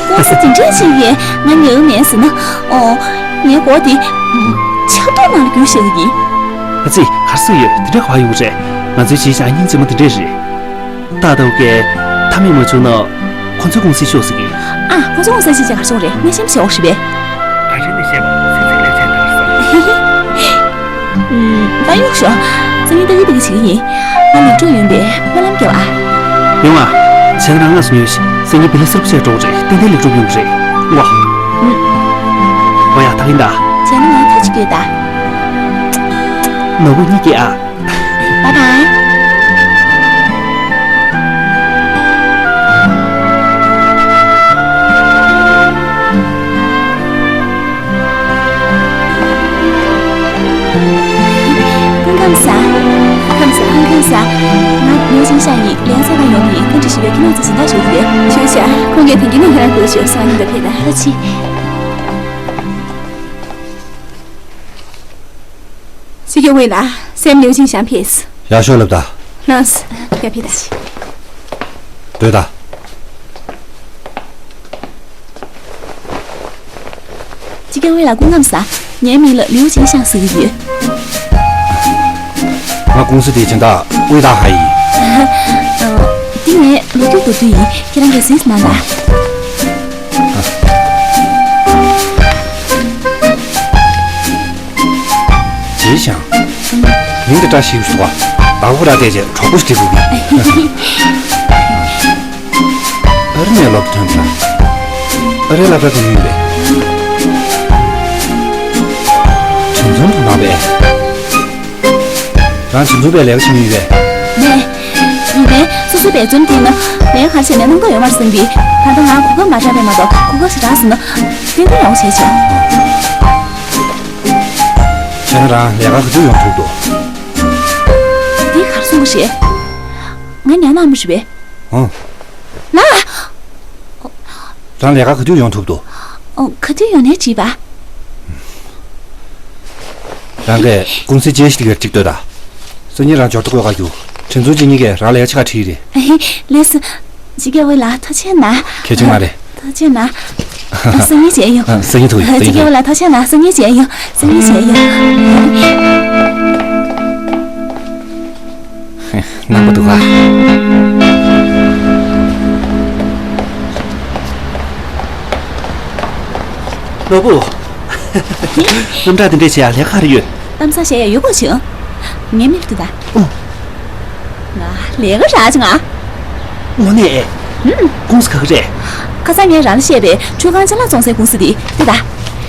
ཀུང་སི་དེ་འདྲས་ཞིག་གིས་ང་ཉལ་མེད་ཟེར་ན། ཨོ། ངའི་མགོ་དེ་ཆབ་ཏོག་ནང་ལ་རྒྱུགས་བཞག་གི་ཡིན། ཨ་ཙི། ག་རེ་ཟེར་ཡོད། དེ་འདྲས་ག་པར་ཡོང་གི་རེད། ང་ཚོའི་གཞིས་ཆགས་སྙིང་རྗེ་མོ་དེ་འདྲས་རེད། ཏག་ཏག་གི་མཐའ་མེད་མ་བྱུང་ན། ཁོ་ཚོའི་ཀུང་སིར་ཤོག་ཟེར་གི། ཨ། ཁོ་ཚོའི་ཀུང་སིར་ཤོག་ཟེར་ག་རེ་བྱེད་དགོས་རེད། མནལ་གཤིས་བྱེད་དགོས་རེད་པས། ག་རེ་མནལ་གཤིས་པ། ཚིག་ཚིག་ལས་བྱེད་འདུག་ཟེར། ཨུམ། ད་གཡུག་ཞོག་སང་ཉིན་ལྟ་གི་ལྟ་གི་བྱེད་ཀྱི་ཡིན། ང་ལེགས་གྲུབ་ཡོང་བའི་སྨོན་ལམ་རྒྱབ་ཨ། ཡོང་ཨ། བྱས་ན་རང་ང་སུ་ཉོས་ཤིག་སང་ཉིན་བི་ལ་སེར་པོ་བྱས་འགྲོ་གི་རེད། ཏན་ཏན་ལེགས་གྲུབ་ཡོང་གི་རེད། ཨུ་ཨ། ཨུམ། འོ་ཡ། ད་གིན་ད། བྱས་ན་ང་ཐག་ཆོད་གི་ཡོད་ད། ནོར་བུ་གཉིད་སྐྱེལ་ཨ། Bye bye། སྐུ་ཁམས་བཟང་། ཁམས་བཟང་། སྐུ་ཁམས་བཟང་། ང་ལིའུ་ཅིན་ཤང་ཡིན། ལན་ཚ་ཁ་ཡོང་གི་ཡིན། བཀའ་འདྲི་ཞུ་བའི་ཁྱེད་རང་ཚོ་སྦྱིན་བདག་ཞུ་གི་རེད། ཞུ་བྱ། ཁོང་གིས་དེང་གི་ནས་ཁྱེད་རང་སྐུ་ཞུ་སང་ཉིན་ད་ཕེབས་ད། ཨ་ཅི། ཅི་གེ་ཝེ་ལགས། སེམས་ལིའུ་ཅིན་ཤང་ཕེབས། ཡག་ཤོས་ལབ་ད། ལགས་སོ། ཡ་ཕེབས་ད། སྡོད་ད། ཅི་གེ་ཝེ་ལགས་སྐུ་ཁམས་བཟང་། ངའི་མིང་ལ་ལིའུ་ཅིན་ཤང་ཟེར་གྱི་ཡོད། ང་ཀུང་སི་དེའི་སྦྱིན་བདག་ཝེ་ཏཱ་ཧའེ་ཡིན། ཨ། འདི་ངའི་ལོ་རྒྱུས་མདོར་བསྡུས་ཡིན། ཁྱེད་རང་གིས་གཟིགས་གནང་དང་། ཅི་ཞང་། མིང་དེ་བཀྲ་ཤིས་སུ་བ། བདག་པོ་ར་བལྟས་རྗེས་གྲོགས་པོ་ཞིག་བྲིས་དགོས་ཀྱི། ཨ་རི་ནས་ལོག་ཐོན་ཙང་། ཨ་རི་སློབ་གྲྭ་དུ་ཡོད་པས། དྲིན་ཚོང་དུ་ནང་པས། རང་དྲིན་ཚོང་པའི་ལས་ཀ་བྱེད་མྱོང་ཡོད་པས། མེད། ཡིན་ནའི་སོ་སོའི་འབད་བརྩོན་དེ་ནི་ལས་ཀ་ག་རེ་བྱས་ནའི་གནང་འདོད་ཡོད་མ་རེད་བསམ་གི། ད་ལྟ་ང་གོ་སྐབས་མ་རག་པས་མ་གཏོགས་གོ་སྐབས་ཞེ་དྲག་བཟོས་ན་ཏན་ཏན་ཡག་པོ་བྱས་བྱུང་། བྱས་ན་རང་ལས་ཀ་ག་དུས་ཡོང་ཐུབ་འདུག་འདི་ག་རེ་གསུང་གི་རེད། ང་ཉལ་ན་མི་ཤི་བས། ཨང་། ལ། རང་ལས་ཀ་ག་དུས་ཡོང་ཐུབ་འདུག་ཨོ། ག་དུས་ཡོང་ནའི་བྲིས་པ། རང་གིས་ཀུང་སི་ཅན་ཞིག་ལ་གཅིག་ལྟོས་དང་། སང་ཉིན་རང་འབྱོར་ཐོ་བཀོད་ག་རྒྱུགས། དྲིན་ཚོང་ཅན་གཉིས་ཀས་རང་ལས་ཀ་ཆེ་ཁག་ཁྲིད་རེད། ལགས་སོ། ཅི་གེ་ཝེ་ལགས་ཐུགས་རྗེ་གནང་། གལ་ཆེ་མ་རེད། ཐུགས་རྗེ་གནང་། སང་ཉིན་མཇལ་ཡོང་། ཨ། སང་ཉིན་ཐུག་ཡོང་། ཅི་གེ་ཝེ་ལགས་ཐུགས་རྗེ་གནང་། སང་ཉིན་མཇལ་ཡོང་། སང་ཉིན་མཇལ་ཡོང་། ནང་པ་འདུག་ག་ནོར་བུ། རྣམ་གྲངས་དེ་འདྲས་བྱེད་ཡ་ལས་ཀ་ག་རེ་ཡོད། གཏམ་བཟང་བཤད་ཡ་ཡོད་དགོས་བྱུང་། ངའི་མིག་ལྟོས་དང་། ཨོ། ང་ལས་ཀ་རག་བྱུང་ང་། དངོས་གནས། ཨུམ། ཀུང་སི་ག་གི་རེད། ཁ་སང་ངས་རང་ལ་བཤད་པའི་ཆུ་སྒང་ཅ་ལག་བཙོང་སའི་ཀུང་སི་དེ་ལྟོས་དང་།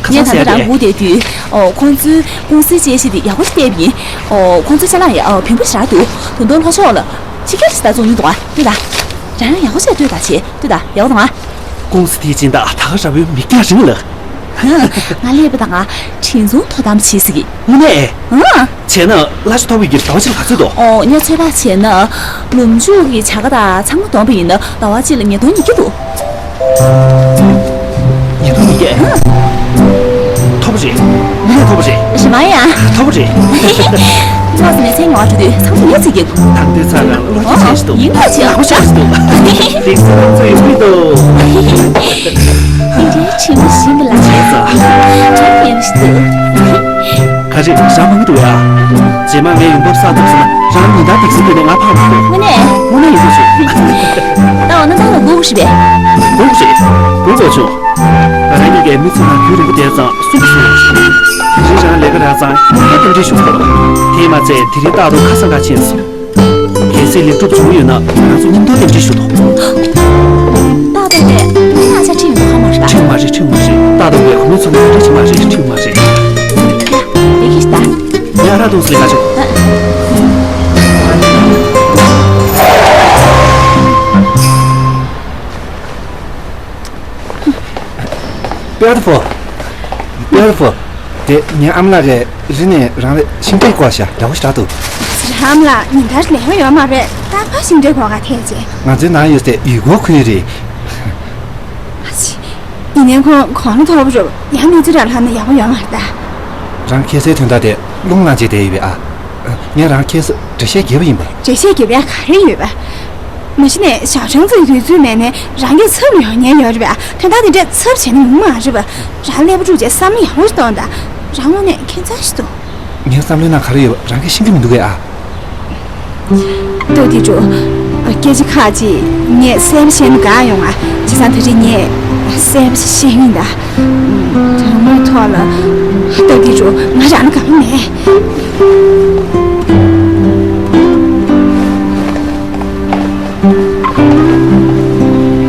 ཁ་སང་ངས་ད་ལྟ་རང་སྒུག་བསྡད་དུས། ཨོ། ཁོང་ཚོའི་ཀུང་སིའི་དཔྱད་གཞི་དེ་ཡག་པོ་ཞིག་བལྟས་པ་ཡིན། ཨོ། ཁོང་ཚོའི་ཅ་ལག་ཡ། ཨོ། བེམ་པོ་ཞེ་དྲག་འདུག་དུང་སྡོང་ལྷོ་ཕྱོགས་ལ་ཕྱི་རྒྱལ་ཞིག་ད་བཙོང་མྱོང་འདུག་ག་ལྟོས་དང་། རང་ཡང་ཡག་པོ་བྱས་ལྟོས་དང་བྱས། ལྟོས་དང་། ཡག་པོ་དང་ང་། ཀུང་སི་དེའི་སྦྱིན་བདག་ད་ག་ར་བོའི་མིག་རྒྱང་རིང་ལགས། ང་སླེབས་པ་དང་ང་དྲིན་ཚོང་དོ་དམ་བྱེད་ཟེར་གི། དངོས་གནས། ཨང་། བྱས་ན་གླ་ཆ་མཐོ་པོ་ཡིན་གྱི་ཟླ་བ་གཅིག་ལ་ག་ཚོད་འདུག་ཨོ། ངས་ཚོད་དཔག་བྱས་ན། ལུམ་ཆུ་གི་བྱ་དགའ་དང་ཚང་མ་བསྡོམས་པ་ཡིན་ན་ཟླ་བ་གཅིག་ལ་ཉིས་སྟོང་ཉིས་བརྒྱ་འདུག་ཉིས་ ཀྱེ། ཐོབ་རེད། དངོས་གནས་ཐོབ་རེད། རེད་མ་ཡ། ཐོབ་རེད། ལོགས་ནས་མཚན་ངོ་འགྲོ་དུས་ཚང་མ་ངས་ཚིག་གི། ད་ལྟའི་ཚ་རང་བློ་སྐྱེད་ཆེ་ཞིག་འདུག་ཡིན་པ་ཅི་ཡག་པོ་ཆགས་ཞིག་འདུག་དེ་ཚོ་ཡོད་མི་འདུག་དེ་འདྲའི་ཁྲིམས་མི་ཤེས་འདི་ལ་ཆགས་ཚ། ཁྲིམས་ཡིན་ཞིག་འདུག་ག་རེ་བྱ་མང་འདུག་ཡ། རྗེས་མ་ངས་ཡོང་འབབ་བསགས་ཐུབ་སོང་ན་རང་ཉིན་ལྟར་སྡིག་སྲིན་བཏོན་ནས་ང་ཕར་མ་ཐོག་དངོས་གནས། དངོས་གནས་ཡིན་ས་ཞིག་ད་འོ་ན་ད་ལ་སྒུག་ཞིག་པས། སྒུག་རེད། སྒུག་དགོས་བྱུང་། ང་རང་གཉིས་ཀས་མི་ཚེ་ནང་རྒྱུན་རིང་པོ་བསྡད་ཙང་སུན་པོ་སོང་ཡོད་རེད། དེ་རིང་རང་ལས་ཀ་རག་ཙང་སྙིང་སྟོབས་རྟེན་འབྲེལ་ཞུ་དགོས། དེས་མ་ཚད་དེ་རིང་རྟག་ཏུ་ཁ་སང་ཁ་ཕྱིན་སོང་། གལ་སྲིད་ལེགས་གྲུབ་བྱུང་ཡོད་ན་ང་ཚོ་སྙིང་སྟོབས་རྟེན་འབྲེལ་ཞུ་དོ། རྟག་ཏུ་རེད། ང་ཨ་ཅག་ཁྲིད་ཡོང་ཁ་མ་རེད་པ། ཁྲིད་མ་རེད། ཁྲིད་མ་རེད། རྟག་ཏུ་རེད། ཁོ་མོའི་ཚོ་ནང་ཁྲིད་མ་རེད། ཁྲིད་མ་རེད། ཡ། ལས་ཀྱི་ཞིག་ད། ཡ་ར་དུང་སི་ལས་ཀ་ཆོ། Beautiful. Beautiful. དེ་ངའི་ཨ་མ་ལགས་ཀྱིས་རི་ནས་རང་ལ་ཤིང་འབྲས་བསྐོར་ཤག་འདྲ་བོ་ཞིག་རག་འདུག་ར་ཨ་མ་ལགས་ཉིན་ལྟར་ལས་ཀ་ཡོད་མ་རེད། རྟག་པར་ཤིང་འབྲས་བསྐོར་ག་ཐད་ཅེས། ང་ཚོའི་ནང་ཡོད་སའི་ཡུལ་སྐོར་ཁུལ་རེད། ཨ་ཙི། ཡིན་ནའི་ཁོང་གོང་ན་མཐོ་པོ་རེད། ཡང་གནས་ཚུལ་རག་ལྷག་ན་ཡག་པོ་ཡོད་མ་རེད་ད། རང་ཁྱད་མཚར་དོན་དག་དེ་རླུང་ལངས་བྱས་བསྡད་ཡོད་པས་ཨ། ངས་རང་ཁྱད་མཚར་འགྲེལ་བཤད་རྒྱབ་པ་ཡིན་པ། འགྲེལ་བཤད་རྒྱབ་ཡ་ག་རེ་ཡོད་པ། མ་གཞི་ནས་ཞའོ་ཆང་ཙིའི་དུས་ཚོད་མེད་ནས་རང་གི་ཚབ་ལ་ཡོང་ཉན་ཡོད་རེད་པས་ཨ། དོན་དག་དེ་འདྲས་ཚབ་བྱས་ན་ཡོང་མ་རེད་པ། རང་ཀླད་པ་དཀྲུགས་བྱས་བསམ་བློ་ཡག་པོ་ཞིག་གཏོང་དང་། རང་ངོས་ནས་ཁྱད་མཚར་ཞིག་འདུག་ངའི་བསམ་བློའི་ནང་ག་རེ་ཡོད་པ་རང་གིས་ཤེས་ཀྱི་མི་འདུག་གས་ཨ། ལྟོས་དེ་འགྲོ། སྐད་ཆ་ཁག་ཅིག་ངས་གསལ་པོ་བཤད་ན་དགའ་ཡོང་ང་། བྱས་ཙང་ད་རེས་ངས་གསལ་པོ་ཞིག་བཤད་ཀྱི་ཡིན་ད། དྲང་མོའི་ཐོག་ལ། ལྟོས་དེ་འགྲོ། ང་རང་ལ་དགའ་པོ་མེད།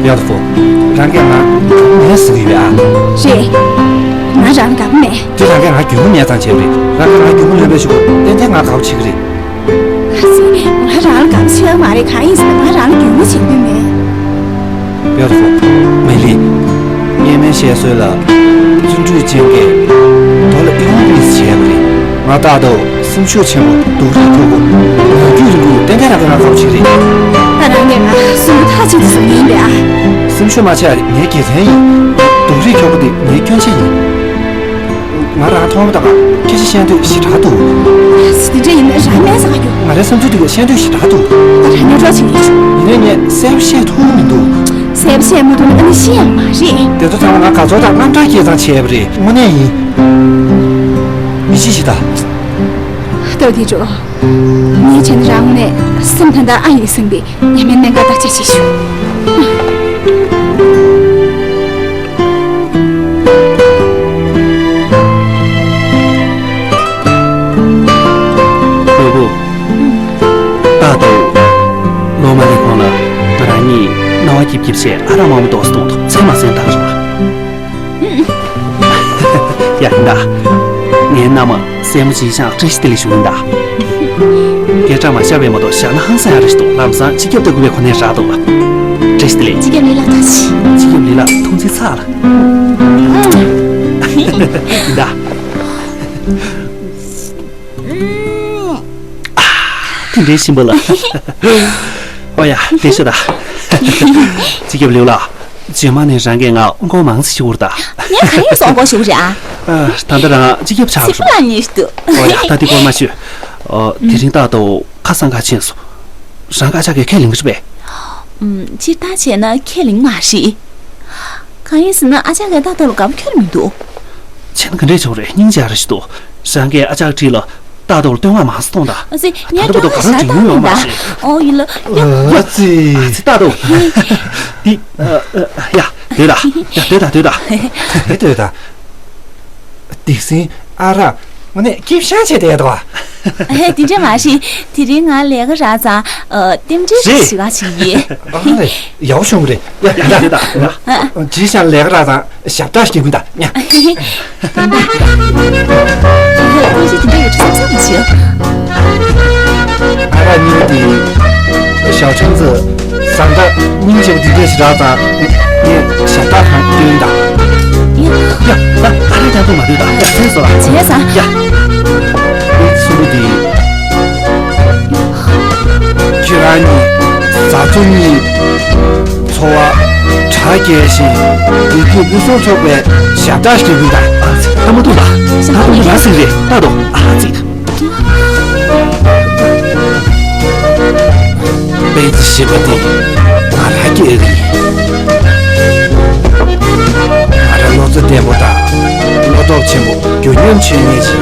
ཡག་ཏུ་ཕོ། རང་གིས་ང་དགའ་པོ་མེད་ཟེར་གྱི་ཡོད་ཨ། རེད། ང་རང་ལ་དགའ་པོ་མེད། དེ་རང་གིས་ང་རྒྱུས་མངའ་མེད་ཙང་བྱས་པ་རེད། རང་གིས་ང་རྒྱུས་མངའ་ལོན་པའི་གཞུག་གུ་ཏན་ཏན་ང་དགའ་པོ་བྱེད་ཀྱི་རེད། ང་རང་ལ་དགའ་པོ་བྱེད་ཡ་མ་རེད། གང་ཡིན་ཟེར་ན་ང་རང་ལ་རྒྱུས་མངའ་བྱེད་འདོད་མེད། ཡག་ཏུ་ཕོ། མེ་ལི། སྔོན་མའི་བཤད་སྲོལ་ལ། བརྩོན་འགྲུས་ཅན་གྱིས་རྡོ་ལ་གཡུག་པ་བྱས་པ་རེད། ང་རྟག་ཏུ་སེམས་ཤུགས་ཆེན་པོ་སྡུག་རུས་མཐོ་པོ། ལོ་རྒྱུས་རིང་པོ་ཏན་ཏན་རང་གིས་ང་དགའ་པོ་བྱེད་ཀྱི་རེད། ད་རང་གིས་ང་སེམས་པ་ཐག་ཆོད་དུ་བཟུང་ཡིན་པས་ཨ། སེམས་ཤུགས་མ་ཆག་རེད། ངའི་དགེ་མཚན་ཡིན། སྡུག་རུས་ཁྱོག་པོ་དེ་ངའི་སྐྱོན་ཆ་ཡིན། ང་རང་མཐོང་མ་ཐག་སྐད་ཆ་བཤད་འདོད་ཞེ་དྲག་འདུག་དེ་འདྲ་ཡིན་ན་རང་མེད་ས་ག་རྒྱུ། ང་རའི་བསམ་ཚུལ་དེ་ག་བཤད་འདོད་ཞེ་དྲག་འདུག་ད་རང་ཉིད་རོགས་བྱེད་ཉིད་བྱུང་། ཡིན་ནའི་ངས་གསལ་པོ་བཤད་ཐུབ་མི་འདུག་གསལ་པོ་བཤད་མ་ཐུབ་ན་ཨ་ནི་ཤི་ཡང་མ་རེད། དེ་ཚོ་ཚང་མ་ང་དགའ་ཚོར་དང་དངངས་སྐྲག་སྐྱེས་ཙང་བྱས་པ་རེད། དངོས་གནས་ཡིན། མི་ཤི་ཞིག་ད། ལྟོས་དེ་འགྲོ། ངས་བྱས་ན་རང་ངོས་ནས་སེམས་ད་ལྟ་ཨ་ཡེ་སེམས་པའི་ཉེས་མེད་གནད་འགག་བརྟག་དཔྱད་བྱེད་ཞུ། ནོར་བུ། རྟག་ཏུ། ལོ་མ་རེ་གོང་ལ་ང་རང་གཉིས་སྣང་བ་སྐྱིད་སྐྱིད་བྱས་ཨ་རག་མང་པོ་ཏོག་ཙམ་གཏོང་ཐུབ་ཚེ་མ་ཟིན་ཐག་རིང་བ། ཡ་ཡིན་ད། ངའི་མནའ་མ་སྲས་མོ་བྱས་ཤིང་བཀྲ་ཤིས་བདེ་ལེགས་ཞུ་ཡིན་ད། སྐད་གྲགས་མ་ཤར་བའི་མ་གཏོགས་བཞག་ན་ཧང་སང་ཡ་རེ་ཞིག་འདུག་ལམ་སང་སྤྱི་ཁྱབ་ལྟ་དགོས་པའི་གོ་གནས་རག་འདུག་ལ། བཀྲ་ཤིས་བདེ་ལེགས། སྤྱི་ཁྱབ་ལས་ལགས་ཐུགས་རྗེ་ཆེ། སྤྱི་ཁྱབ་ལས་ལགས་ཐུགས་རྗེ་ཆེ་ལ། ཡིན་ད། དེ་འདྲའི་ཞིམ་པོ་ལ། ཨོ་ཡ་དེ་ཤོད་ད། སྤྱི་ཁྱབ་ལེའུ་ལགས། རྗེས་མ་ནས་རང་གིས་ང་མགོ་མང་ཙམ་ཞུ་བར་ད། ངས་ག་རེ་སོང་མགོ་ཞུ་གི་རེད་ཨ། ཨ། ད་ལྟ་རང་སྤྱི་ཁྱབ་ཆགས་ཚིག་སོང་། པ་ཉིད་དུ། ཨོ་ཡ་ད་དེ་སྐོར་མ་ཞུ། ཨོ་དེ་རིང་རྟག་ཏུ་ཁ་སང་ཁ་ཕྱིན་སོང་། རང་གི་ཨ་ཅག་གིས་ཁས་ལེན་གི་རེད་པས། ཨུམ། སྤྱིར་བཏང་བྱས་ན་ཁས་ལེན་མ་རེད། གང་ཡིན་ཟེར་ན་ཨ་ཅག་གིས་རྟག་ཏུ་ལ་དགའ་པོ་ཁྱོན་མི་འདུག་བྱས་ན་ག་འདྲས་བྱུང་རེད། སྙིང་རྗེ་ར་ཞིག་འདུག་རང་གིས་ཨ་ཅག་ཁྲིད་ལ་རྟག་ཏུ་ལ་སྟོན་ཁ་མང་ཙམ་གཏོང་དང་། ཨ་ཙི། ངས་ད་ལྟ་བར་དུ་ག་རང་དྲན་མྱོང་ཡོད་མ་རེད། ཨོ་ཡིན་ལ། ཡ། ཨ་ཙི། ཨ་ཙི་རྟག་ཏུ། འདི། ཨ། ཨ། ཡ། སྡོད་ད། ཡ། སྡོད་ད་སྡོད་ད། དེ་སྡོད་ད། སྡིག་སྲིན་ཨ་རག་དངོས་གནས་སྐྱིད་ཤང་བྱས་བསྡད་འདུག་ཨ། ཨེ། དེ་འདྲ་མ་རེད། དེ་རིང་ང་ལས་ཀ་རག་ཙང་། ཨ། རྟེན་འབྲེལ་རེད། ཞུ་ག་ཕྱིན་ཡིན། ཨ་རེད། ཡག་པོ་བྱུང་གི་རེད། ཡ། ཡ། ཡ། ཡ། ཡ། ཨ། ཇི་ཞང་ལས་ཀ་རག་ཙང་ཞབས་བྲག་ཞིག་གྱོན་གྱི་ད། ཡ། ཀུན་གཞི་དེ་འདྲ་ཡོད་ཚོད་བསམ་བསམ་མི་བྱེད། ཨ་རག་གཉིས་དེ་ཞའོ་ཆང་ཙི་བཟའ་ཟླ་སྙིང་རྗེ་པོ་འདི་འདྲ་ཞིག་རག་ཙང་ངས་ཞབས་བྲག་གང་སྟོན་ད། ཡ། ཡ། ད་ཨ་རག་རྒྱག་ཐུབ་མ་འདུག་ད། ཡ། བྱས་སོང་ལ། བྱས་ཙང་། ཡ། ཨེ། ཚུ་རུ་དེ། ཁྱེད་རང་གཉིས་བཟའ་ཚོ་གཉིས་འཚོ་བ་གྲ་ ཨ། རྒྱལ་ཞིང་བོད་ཀྱི་དབུས་གཙང་ཚོགས་པའི་ཞབས་བཏགས་ཞིག་ཡིན་ད། ཨ་ཙི། ལྟ་མ་ཐུབ་ད། ལྟ་མ་ཐུབ་ད་ཟིག་རེད། ལྟ་དོ། ཨ་ཙི། པེ་ཙི་ཞེས་པ་དེ་ང་རང་སྐྱེས་ཀྱི་ཡིན། ང་རང་བློ་རྩེ་བརྟན་པོ་དང་བློ་སྟོབས་ཆེན་པོ། རྒྱུ་ཉམས་ཆེན་ངེས་ཀྱི་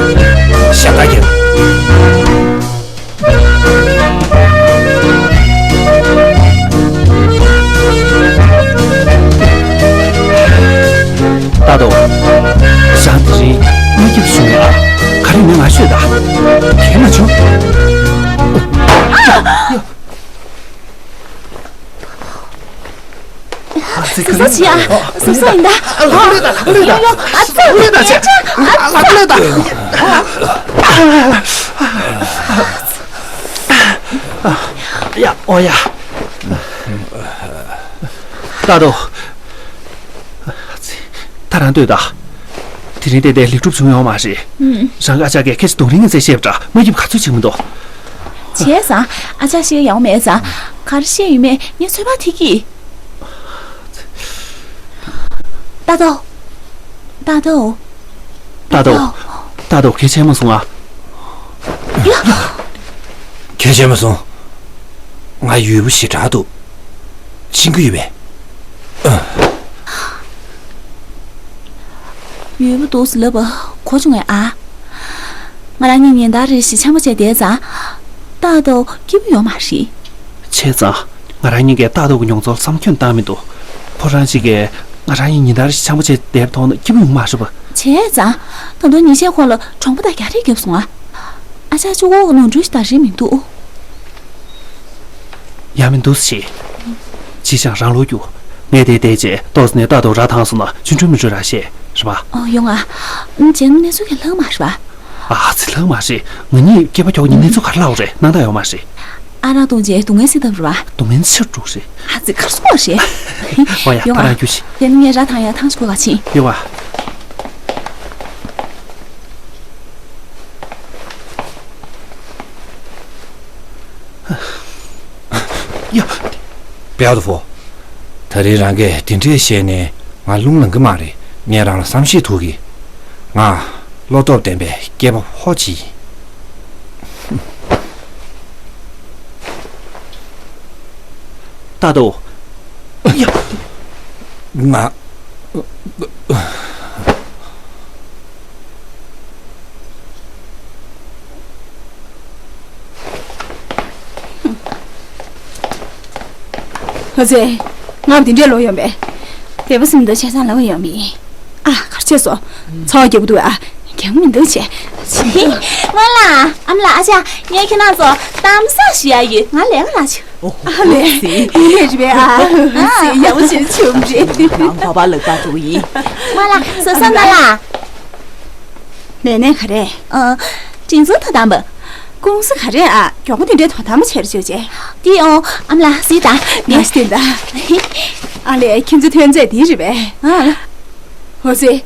ཞབས་བཏགས་ཀྱི། ལྟ་དོ། ཞང་དེ་རིང་དངུལ་རྒྱབ་བྱུང་ཡ། ག་རེ་མེད་ང་ཤོད་ད། གས་མ་བྱུང་། ཨ། ཟི་ས་ཅི་ཡ། ཟི་ས་ཡིན་ད། ལག་ལོས་ད། ལག་ལོས་ད། ཡོ་ཡོ། ཨ་ཙི། ལག་ལོས་ད་ཅི། ལག་ལོས་ད། ཡ། ཨོ་ཡ། ལྟ་དོ། ད་རང་ལྟོས་དང་། དེ་རིང་ཏན་ཏན་ལེགས་གྲུབ་བྱུང་ཡོད་མ་རེད། ཨུམ། རང་གི་ཨ་ཅག་གིས་ཁྱེད་ཀྱི་དོན་རིང་ངས་བཤད་པ་འདྲ། མ་སྐྱིད་པ་ག་ཚོད་བྱེད་མི་འདུག་བྱས་ཙང་ཨ་ཅག་ཤི་ཡོང་མེད་ཙང་ག་རེ་བཤད་ཡོད་མེད་ངས་ཚོད་དཔག་ཐིག་གི། ལྟ་དོ། ལྟ་དོ། ལྟ་དོ། ལྟ་དོ། གལ་ཆེ་མ་སོང་ཨ། ཡ། གལ་ཆེ་མ་སོང་། ང་ཡུལ་པོ་ཞེ་དྲག་འདུག་ཕྱིན་གི་ཡོད་པས། ཡུལ་པོ་འདུག་ཟེར་ལབ་པ་གོ་བྱུང་ངས་ཨ། ང་རང་གཉིས་ཉིན་ལྟར་རེ་བཞིན་འཆམ་པོ་བྱས་བསྡད་ཙང་། ལྟ་དོ་སྐྱིད་པོ་ཡོད་མ་རེད། བྱས་ཙང་། ང་རང་གཉིས་ཀས་ལྟ་དོ་གི་མྱོང་ཚོར་བསམ་ཁྱོན་བཏང་མི་འདུག་ཁོ་རང་གཅིག་གིས་ང་རང་གཉིས་ཉིན་ལྟར་རེ་བཞིན་འཆམ་པོ་བྱས་བསྡད་པ་མཐོང་ན་སྐྱིད་པོ་ཡོང་མ་རེད་པ། བྱས་ཙང་། ད་དུང་ཉིན་ཤས་གོང་ལ་གྲོང་པ་དང་རྒྱ་རིགས་བརྒྱབ་སོང་ཨ། ཨ་ཅག་གཅིག་པོ་གི་ནོར་འཁྲུལ་ཞིག་ད་རེད་མི་འདུག་ཡ་མི་འདུག་ཟེར། ཅི་ཞང་རང་ལོ་རྒྱུ། ངས་དེ་བལྟས་རྗེས་ཏོག་ཙམ་ནས་ལྟ་དོ་ར་ཐང་སོང་ན་ཆུང་ཆུང་མི་འགྲོ་ར་ཤེས་རེད་པ། ཨོ་ཡོང་ཨ། ཨ་ཅག་གནས་ཚུལ་གྱི་ལྷག་མ་རེད་པ། ཨ་ཙི་ལྷག་མ་རེད། ང་གཉིས་སྐྱེས་པ་མགྱོགས་ནས་གནས་ཚུལ་ག་རེ་ལྷག་རེད་སྣང་དག་ཡོད་མ་རེད། ཨ་རག་བཏུང་རྗེས་སྡུག་བསྔལ་སེལ་ཐབས་རེད་པ། སྡུག་བསྔལ་ཆེ་རུ་འགྲོ་རེད། ཨ་ཙི་གར་སོང་བ་རེད། ཨོ་ཡ། ཡོང་ཨ། ད་རང་རྒྱུ་ཞིག་དེ་ནི་ངས་ར་ཐང་ཡ་ཐང་ཞིག་དགོས་ག་ཕྱིན། ཡོང་ཨ། ཡ། བེའུ་ཏི་ཧྥུལ། ད་རིང་རང་གིས་དེ་འདྲས་བཤད་ནས་ང་རླུང་ལངས་གི་མ་རེད། ངས་རང་ལ་བསམ་ཤེས་ཐུབ་གི། ང་བློ་སྟོབས་ལྡན་པའི་སྐྱེས་པ་ཕོ་གཅིག་ཡིན། ལྟ་དོ། ཡ། ང་། ཨ་ཙི། ང་འདི་འདྲས་ལོག་ཡོང་པས། དེ་བ་སིམ་དུ་ཆེ་སང་ལོག་ཡོང་མི། ཨ། གར་ཆས་སོ། ཚ་བ་རྒྱག་གི་འདུག་ཨ། རྒྱག་མི་འདུག་ཆེ། སྔོན་ལ། ཨ་མ་ལགས། ཨ་ཅག་ངས་ཁྱེད་རང་ཚོ་གཏམ་བཟང་ཞུ་ཡ་ཡོད། ང་ལས་ཀ་རག་བྱུང་། ཨ་ལས། ངས་རེད་པས་ཨ། ཨ། ཡག་པོ་བྱས་བྱུང་རེད། ང་ཁོ་པ་ལག་པ་འགྲོ་གི་ཡིན། མ་ལགས། བཟོད་བཟང་ན་ལགས། ལས་གནས་ག་རེ། ཨ། སྒྲིག་འཛུགས་དོ་དམ་པ། ཀུང་སི་ག་རེ་ཨ། མགྱོགས་པོ་དེ་འདྲའི་དོ་དམ་པ་བྱེད་རྒྱུ་བྱས། ཏི་ཨོ། ཨ་མ་ལགས་གཟིགས་དང་། ང་ཤི་དེ་འདྲ། ཨ་ལས། ཁྱེད་ཚོའི་ཐོན་རྫས་འདི་རེད་པས། ཨ། འོ་ཙི།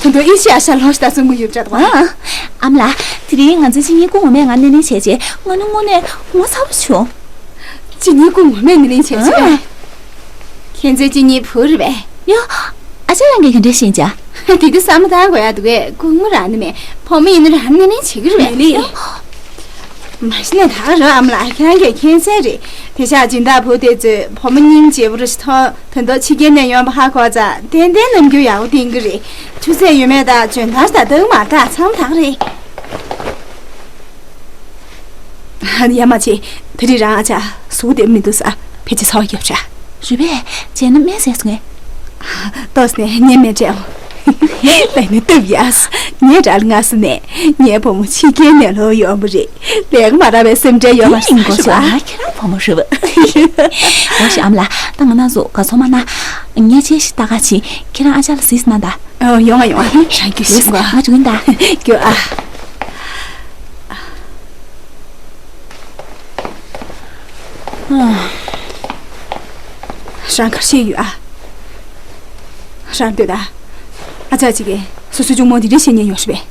ད་དུང་ཨི་ཤི་ཨ་ཤ་ལོ་ཤ་ད་སོང་གི་ཡོད་འདྲ་འདུག་ཨ། ཨ་མ་ལགས། དེ་རིང་ང་ཚོའི་གཅིན་སྙི་སྐུ་ངོ་མས་ང་སྣེ་ལེན་བྱས་རྗེས་ང་ནི་དངོས་གནས་ངོ་ཚ་པོ་བྱུང་། གཅིན་སྙི་སྐུ་ངོ་མས་སྣེ་ལེན་བྱས་རྗེས། ཨ། ཁྱེད་ཚོའི་གཅིན་སྙི་བུ་རེད་པས། ཡ། ཨ་ཅག་རང་གིས་ག་འདྲས་ཤེས་ཀྱང་། དེ་དུས་བསམ་བློ་བཏང་དགོས་ཡ་འདུག་གས། སྐུ་ངོ་རང་ནི་མེད། བུ་མོ་ཡིན་ན་རང་སྣེ་ལེན་བྱེད་ཀྱི་རེད་པས། མ་གཞི་ནས་ད་ག་རང་ཨ་མ་ལགས་ཁྱེད་རང་གིས་མཁྱེན་གསལ་རེད། དེང་སང་སྦྱིན་བདག་བུ་དེ་ཚོས་བུ་མོ་སྙིང་རྗེ་པོ་རེ་ཞིག་མཐོང་། ད་དུང་ཕྱི་རྒྱལ་ནས་ཡོང་བ་ཧ་གོ་ཙང་ཏན་ཏན་རྣམ་འགྱུར་ཡག་པོ་བསྟན་གྱི་རེད། ཆུ་ཚད་ཡོད་མེད་དང་འཇོན་ཐང་ལྟ་གི་མ་རེད། ད་ཚང་མ་ད་ག་རེད། ཡ་མ་བྱེད། དེ་རིང་རང་ཨ་ཅག་གཟུགས་བདེ་མི་འདུག་ས། ཕལ་ཆེར་ཚ་བ་རྒྱབ་ཤག་རེད་པས། བྱས་ན་སྨན་ཟས་སོང་ངས། ཏོག་ཙམ་ནས་ངས་སྨན་སྤྲད་འོང་། ད་ནི་སྟབས་ཡག་ས། ངས་རང་ལ་སྔ་ས་ནས་ངའི་བུ་མོ་ཕྱི་རྒྱལ་ནས་ལོག་ཡོང་བ་རེད། ལས་ཀ་མ་རག་པའི་སེམས་ཁྲལ་ཡོད་མ་རེད། ཡིན་གོ་ཤི་བ། ཁྱེད་རང་བུ་མོ་རེད་པ། འོ་ཤི་ཨ་མ་ལགས། ད་ང་རང་ཚོ་དགའ་ཚོར་མ་གནང་། ངས་ཆས་ཤིག་ལྟ་ག་ཕྱིན། ཁྱེད་རང་ཨ་ཅག་ལ་གཟིགས་གནང་དང་། ཨོ། ཡོང་ང་ཡོང་ང་། རང་རྒྱུགས་ཤིག་ང་། ང་འགྲོ་གིན་ད། རྒྱུགས་ཨ། རང་གར་ཤེས་ཡོད་ཨ། རང་ལྟོས་ད། ཨ་ཅག་ཅིག་གིས་སོ་སོའི་གཅུང་མོ་འདི་འདྲ་བཤད་མཁན་ཡོད་རེད་པས།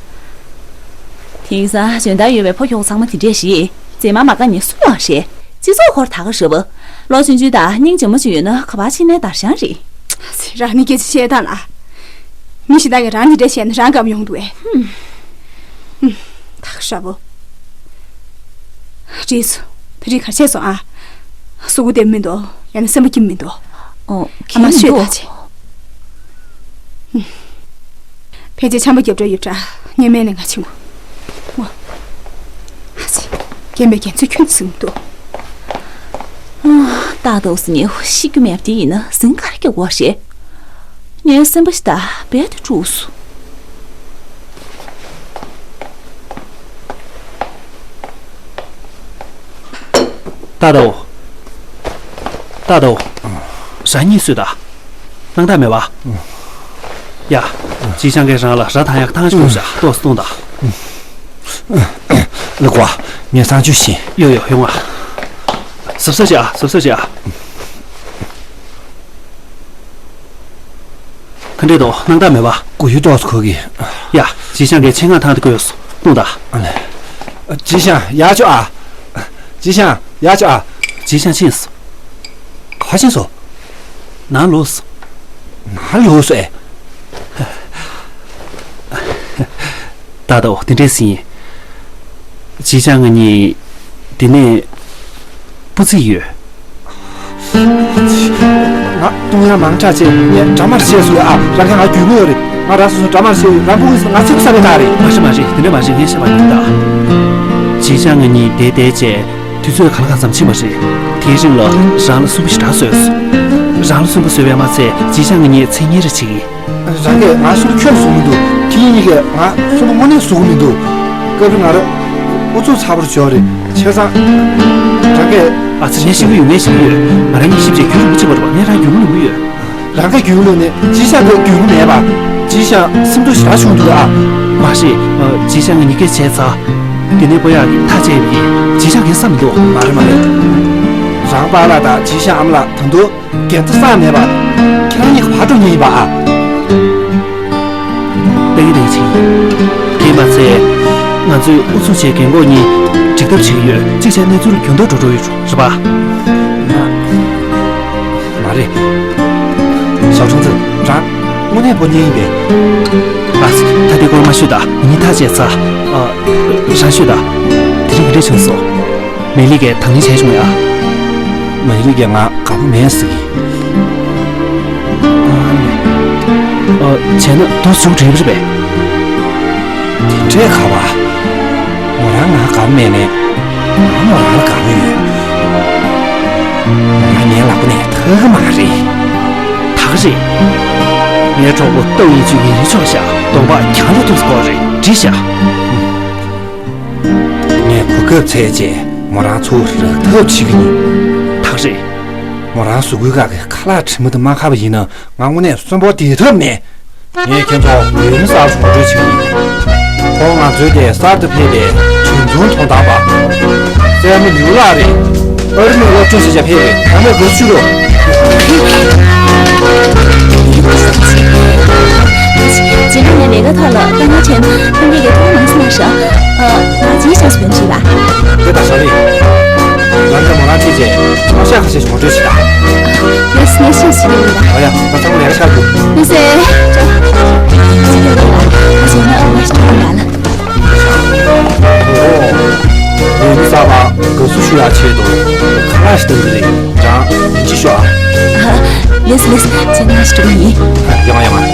དེང་སང་འཇོན་ཐང་ཡོད་པའི་ཕོ་ཁྱོ་ག་ཚང་མ་དེ་འདྲས་ཞིག་མཛེས་མ་མ་དགའ་མཁན་སུ་ཡོད་རེད། སྤྱི་ཚོགས་ཁོར་ད་ག་རེད་པ། ལོ་ཆུང་ཆུང་དང་སྙིང་རྗེ་མོ་ཅིག་ཡོད་ན་ག་པར་ཕྱིན་ནའི་དར་ཤང་རེད། རང་ནི་སྐད་ཆ་བཤད་སྟངས་ལ། མི་གཞན་དག་གིས་རང་འདི་འདྲ་བཤད་ན་རང་སྐམ་ཡོང་འདུག་ཨེ། ཧུམ། ཧུམ། ད་ག་ཧྲ་པོ། རེད་སོ། ད་རེས་ག་རེ་བྱས་སོང་ཨ། གཟུགས་པོ་བདེ་མི་འདུག་ཡང་ན་སེམས་པ་སྐྱིད་མི་འདུག་ཨོ། ཨ་མ་ཁྱེད་ཤོད་འདུག་ད་བྱས། ཧུམ། ཕལ་ཆེར་ཆམ་པ་རྒྱབ་འགྲོ་ཡོད་འདྲ། ཉེ་མེད་ནས་ང་ཕྱིན་གོ། ངོ་། ཨ་ཙི། རྒན་པའི་རྒན་ཚོས་ཁྱོད་ཟིན་འདུག་ཨ། ཏག་ཏག་སུ་ཉེ་ཤི་རྒྱུ་མེད་པ་དེ་ཡིན་ན་ཟིན་ག་རེ་སྐྱོ་གོ་རེད། ངའི་སེམས་པ་ཞིག་ད་རྦད་དེ་དཀྲུགས་སོང་། ཏག་ཏག་འོ། ཏག་ཏག་འོ། ར་གཉིས་གསོས་ད། སྣང་དག་མེད་པ། ཡ། ཅི་ཤང་གིས་རང་ལ་ར་ཐང་ཡག་ཐང་ཞིག་བྱ། ཏོག་སྟོང་ད། ལགས་པ། ངས་གསང་སྤྱོད་བྱིན། ཡོ་ཡོ་ཡོང་ཨ། གཟབ་གཟབ་བྱེད་ཨ། གཟབ་གཟབ་བྱེད་ཨ། ག་འདྲས་འདུག་སྣང་དག་མེད་པ། སྐུ་ཡུ་ཏོག་ཙམ་ཁུག་གི། ཡ། ཅི་ཤང་གིས་ཆེད་མངགས་ཐང་དུ་བསྐོས་སོང་། ལྟོས་དང་། ཨ་ལས། ཅི་ཤང་ཡར་ཤོག་ཨ། ཅི་ཤང་ཡར་ཤོག་ཨ། ཅི་ཤང་ཕྱིན་སོང་། ག་པར་ཕྱིན་སོང་། ནང་ལོག་སོང་། ནང་ལོག་སོང་ཨེ། ད་ལྟ་འོ་དེ་འདྲས་ཟིན་ཡིན། ཅི་ཤང་ང་གཉིས་འདི་ནས་སྤུ་རྩེད་ཡོད། ང་བཏུང་ཡ་མང་དྲགས་བྱས་ངས་འདྲ་མར་བཤད་སོང་ཨ། རང་གིས་ང་རྒྱུས་མངའ་ཡོད་རེད། ང་རང་སོ་སོ་འདྲ་མར་བཤད་ཡོད། རང་ཕྲུ་གུ་ང་ཚེ་གུ་ས་རེད་ད་རེད། མ་རེད་མ་རེད། དེ་འདྲ་མ་རེད། ངས་བཤད་པ་ཡིན་ད། ཅི་ཤང་ང་གཉིས་བསྡད་བསྡད་བྱས་དུས་ཚོད་ག་ལ་གང་འཚམ་ཕྱིན་པ་རེད། དེའི་རིང་ལ་རང་ལ་སུན་པོ་ཞེ་དྲག་བཟོས་སོང་། རང་ལ་སུན་པོ་བཟོས་པས་མ་ཚད་ཅི་ཤང་ང་གཉིས་མཚན་ཉིན་རེ་བྱེད་ཀྱི་ཡིན། རང་གིས་ང་སུན་པོ་ཁྱོན་བཟུང་མི་འདུག་ཁྱེད་གཉིས་ཀྱིས་ང་སུན་པོ་དངོས་གནས་བཟུང་མི་འདུག་སྐབས་རེ་ང་རང་ཨུ་ཚུགས་ཚ་པོ་ཅིག་ཡོད་རེད། བྱས་ཙང་རང་གིས། ཨ་ཙི། ངས་ཤེས་ཀྱི་ཡོད། ངས་ཤེས་ཀྱི་ཡོད། ང་རང་གཉིས་གཤིབ་བྱས་རྒྱུན་རིང་པོ་ཕྱིན་པ་རེད་པ། ངས་རང་རྒྱུས་ལོན་གྱི་ཡོད། རང་གིས་རྒྱུས་ལོན་ནས་ཅི་ཤང་གིས་རྒྱུས་ལོན་མེད་པ། ཅི་ཤང་སེམས་སྡུག་ཞེ་དྲག་བྱུང་འདུག་ཨ། མ་རེད། ཅི་ཤང་གིས་གཉིས་ཀ་བྱས་ཚར། དེ་ནས་པོ་ཡག་གིས་ཐག་བཅད་པ་ཡིན། ཅི་ཤང་གིས་བསམ་མི་འདུག་མ་རེད་མ་རེད། རང་པཱ་ལགས་དང་ཅི་ཤང་ཨ་མ་ལགས་ད་དུང་འགན་འཛིན་བསགས་མེད་པ། ཁྱེད་རང་གཉིས་ཀ་ཕར་འགྲོ་མཁན་ཡིན་པ་ཨ། ལྟ་གི་ལྟ་གི་བྱེད་ཀྱི་ཡིན། དེས་མ་ཚད། ང་ཚོས་ཨུ་ཚུགས་བྱས་རྒན་གོག་གཉིས་འགྲིག་ཐབས་བྱེད་ཀྱི་ཡོད། གཅིག་བྱས་གནས་ཚུལ་འགྱུར་ལྡོག་འགྲོ་འགྲོ་ཡོད་རེད་པ། མ་རེད། ཞའོ་ཁྲུང་ཙི། རང་དངོས་གནས་པོ་ཉན་ཡིན་པས། ཨ་ཙི། ད་དེ་སྐོར་མ་ཤོད་ད། ངས་ཐག་བཅད་ཚར། ཨ། རང་ཤོད་ད། དེ་རིང་ག་འདྲས་བྱུང་སོང་། མེ་ལི་ཀས་དང་ལེན་བྱས་བྱུང་ཡ། མེ་ལི་ཀས་ང་དགའ་པོ་མེད་ཟེར་གི། ཨ་ནི། ཨ། བྱས་ན་དུ་ཟུག་འགྲིག་པ་རེད་པས། དེ་འདྲས་ཁ་བ། མོ་རང་ང་དགའ་པོ་མེད་ནས། ང་མོ་རང་ལ་དགའ་པོ་ཡོད། མོ་རང་ངའི་ལག་པ་ནས་ཐར་གི་མ་རེད། ད་ག་རེད། ངའི་གྲོགས་པོ་ཏོག་དབྱིན་ཇུས་ངའི་རི་ཕྱོགས་བཞག་གདོང་པགས་གྱང་ལ་ཐུག་སྐོར་རེད། འགྲིག་བཞག་ངས་གོ་སྐབས་འཚོལ་རྗེས་མོ་རང་ཚོ་རག་ཐབས་བྱེད་ཀྱི་ཡིན། ད་ག་རེད། མོ་རང་གཟུགས་པོའི་སྒང་གི་ཁ་ལག་དྲི་མ་དེ་མ་ཁ་བ་ཡིན་ན་ང་དངོས་གནས་གསོན་པོ་བསྡད་ཐབས་མེད། ངས་ཁྱེད་ཚོ་ཡུལ་མི་གསར་གྲོང་སྡོད་བྱེད་ཀྱི་ཡིན། ཁོང་ང་ཚོའི་དེ་གསར་དུ་ཕེབས་པའི་བྱོན་ཚོང་ཐོང་དང་པ། སྲས་མོ་ལིའུ་ལགས་རེད། ཨ་རི་ནས་སློབ་སྦྱོང་བྱེད་ཆ་ཕེབས་རེད། ད་ནས་འགོ་ཚུགས་རོགས། རྗེས་མ་ནས་ལས་ཀ་ཐོག་ལ་དཀའ་ངལ་འཕྲད་ན་ཁོང་གཉིས་ཀྱིས་ཐུགས་མང་གསུང་ཞིག་ཨ། ང་ཅིའི་ཞག་སུ་ཡོང་ཅིག་ལ། དེ་ད་ཞག་རེད། ང་ཚོ་མོ་རང་ཁྲིད་བྱས་ཚོང་ཤག་ཁ་ཤས་ཤིག་ངོ་སྤྲོད་བྱེད་དང་། ཡེས་ཡེས་ཡེས་ཞུ་གི་ཡོད་ལ། ཨ་ཡ། ད་ཚང་མ་ལས་ཀ་ཆགས་འདུག་ཡེས་ཡེས། ཅོ། ཅི་ཡོད་རེད་ལ། ཨ་ཞེ་ན་ང་ཞིག་ཡོད་ལ། ཨོ། ལས་མི་གསར་པ་དགའ་བསུ་ཞུ་ཡག་ཆེད་དུ་ཁ་ལག་ཞིག་བཏང་གི་རེད། ཀྱང་ཡིན་གཅིག་ཤོག་ཨ། ལེས་ལེས། ཁྱེད་ང་ཞིག་འགྲོ་གི་ཡིན། ཡོང་ང་ཡོང་ང་།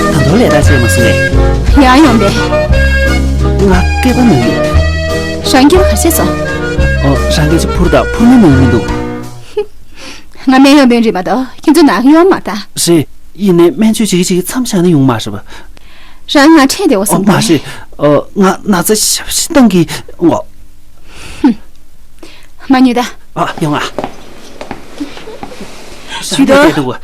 ད་དུང་ལས་ཀ་བྱས་མ་སོང་ངས། ཡང་ཡོང་པས། ང་སྐེད་པ་ན་ཡོད། རང་སྐེད་པ་ག་བྱས་སོང་། ཨོ། རང་སྐད་ཅིག་འཕུར་དང་འཕུར་མིན་ནས་མི་འདུག་ང་སྨན་གཡོག་དཔོན་རེད་མ་གཏོགས་ཁྱེད་ཚོ་ནང་གཡོག་མ་རེད། རེད། ཡིན་ནའི་སྨན་བཅོས་བྱེད་ཀྱི་བྱེད་ཀྱི་མཚམས་བཞག་ན་ཡོང་མ་རེད་པ། རང་ང་ཁྲལ་བདེ་བོ་བཟོ། ཨོ་མ་རེད། ཨོ། ང་ན་ཚ་ཞབས་ཕྱི་བཏང་གི། ཨོ། མ་ཉོས་ད། ཨ། ཡོང་ང་། ཞུ་དོ།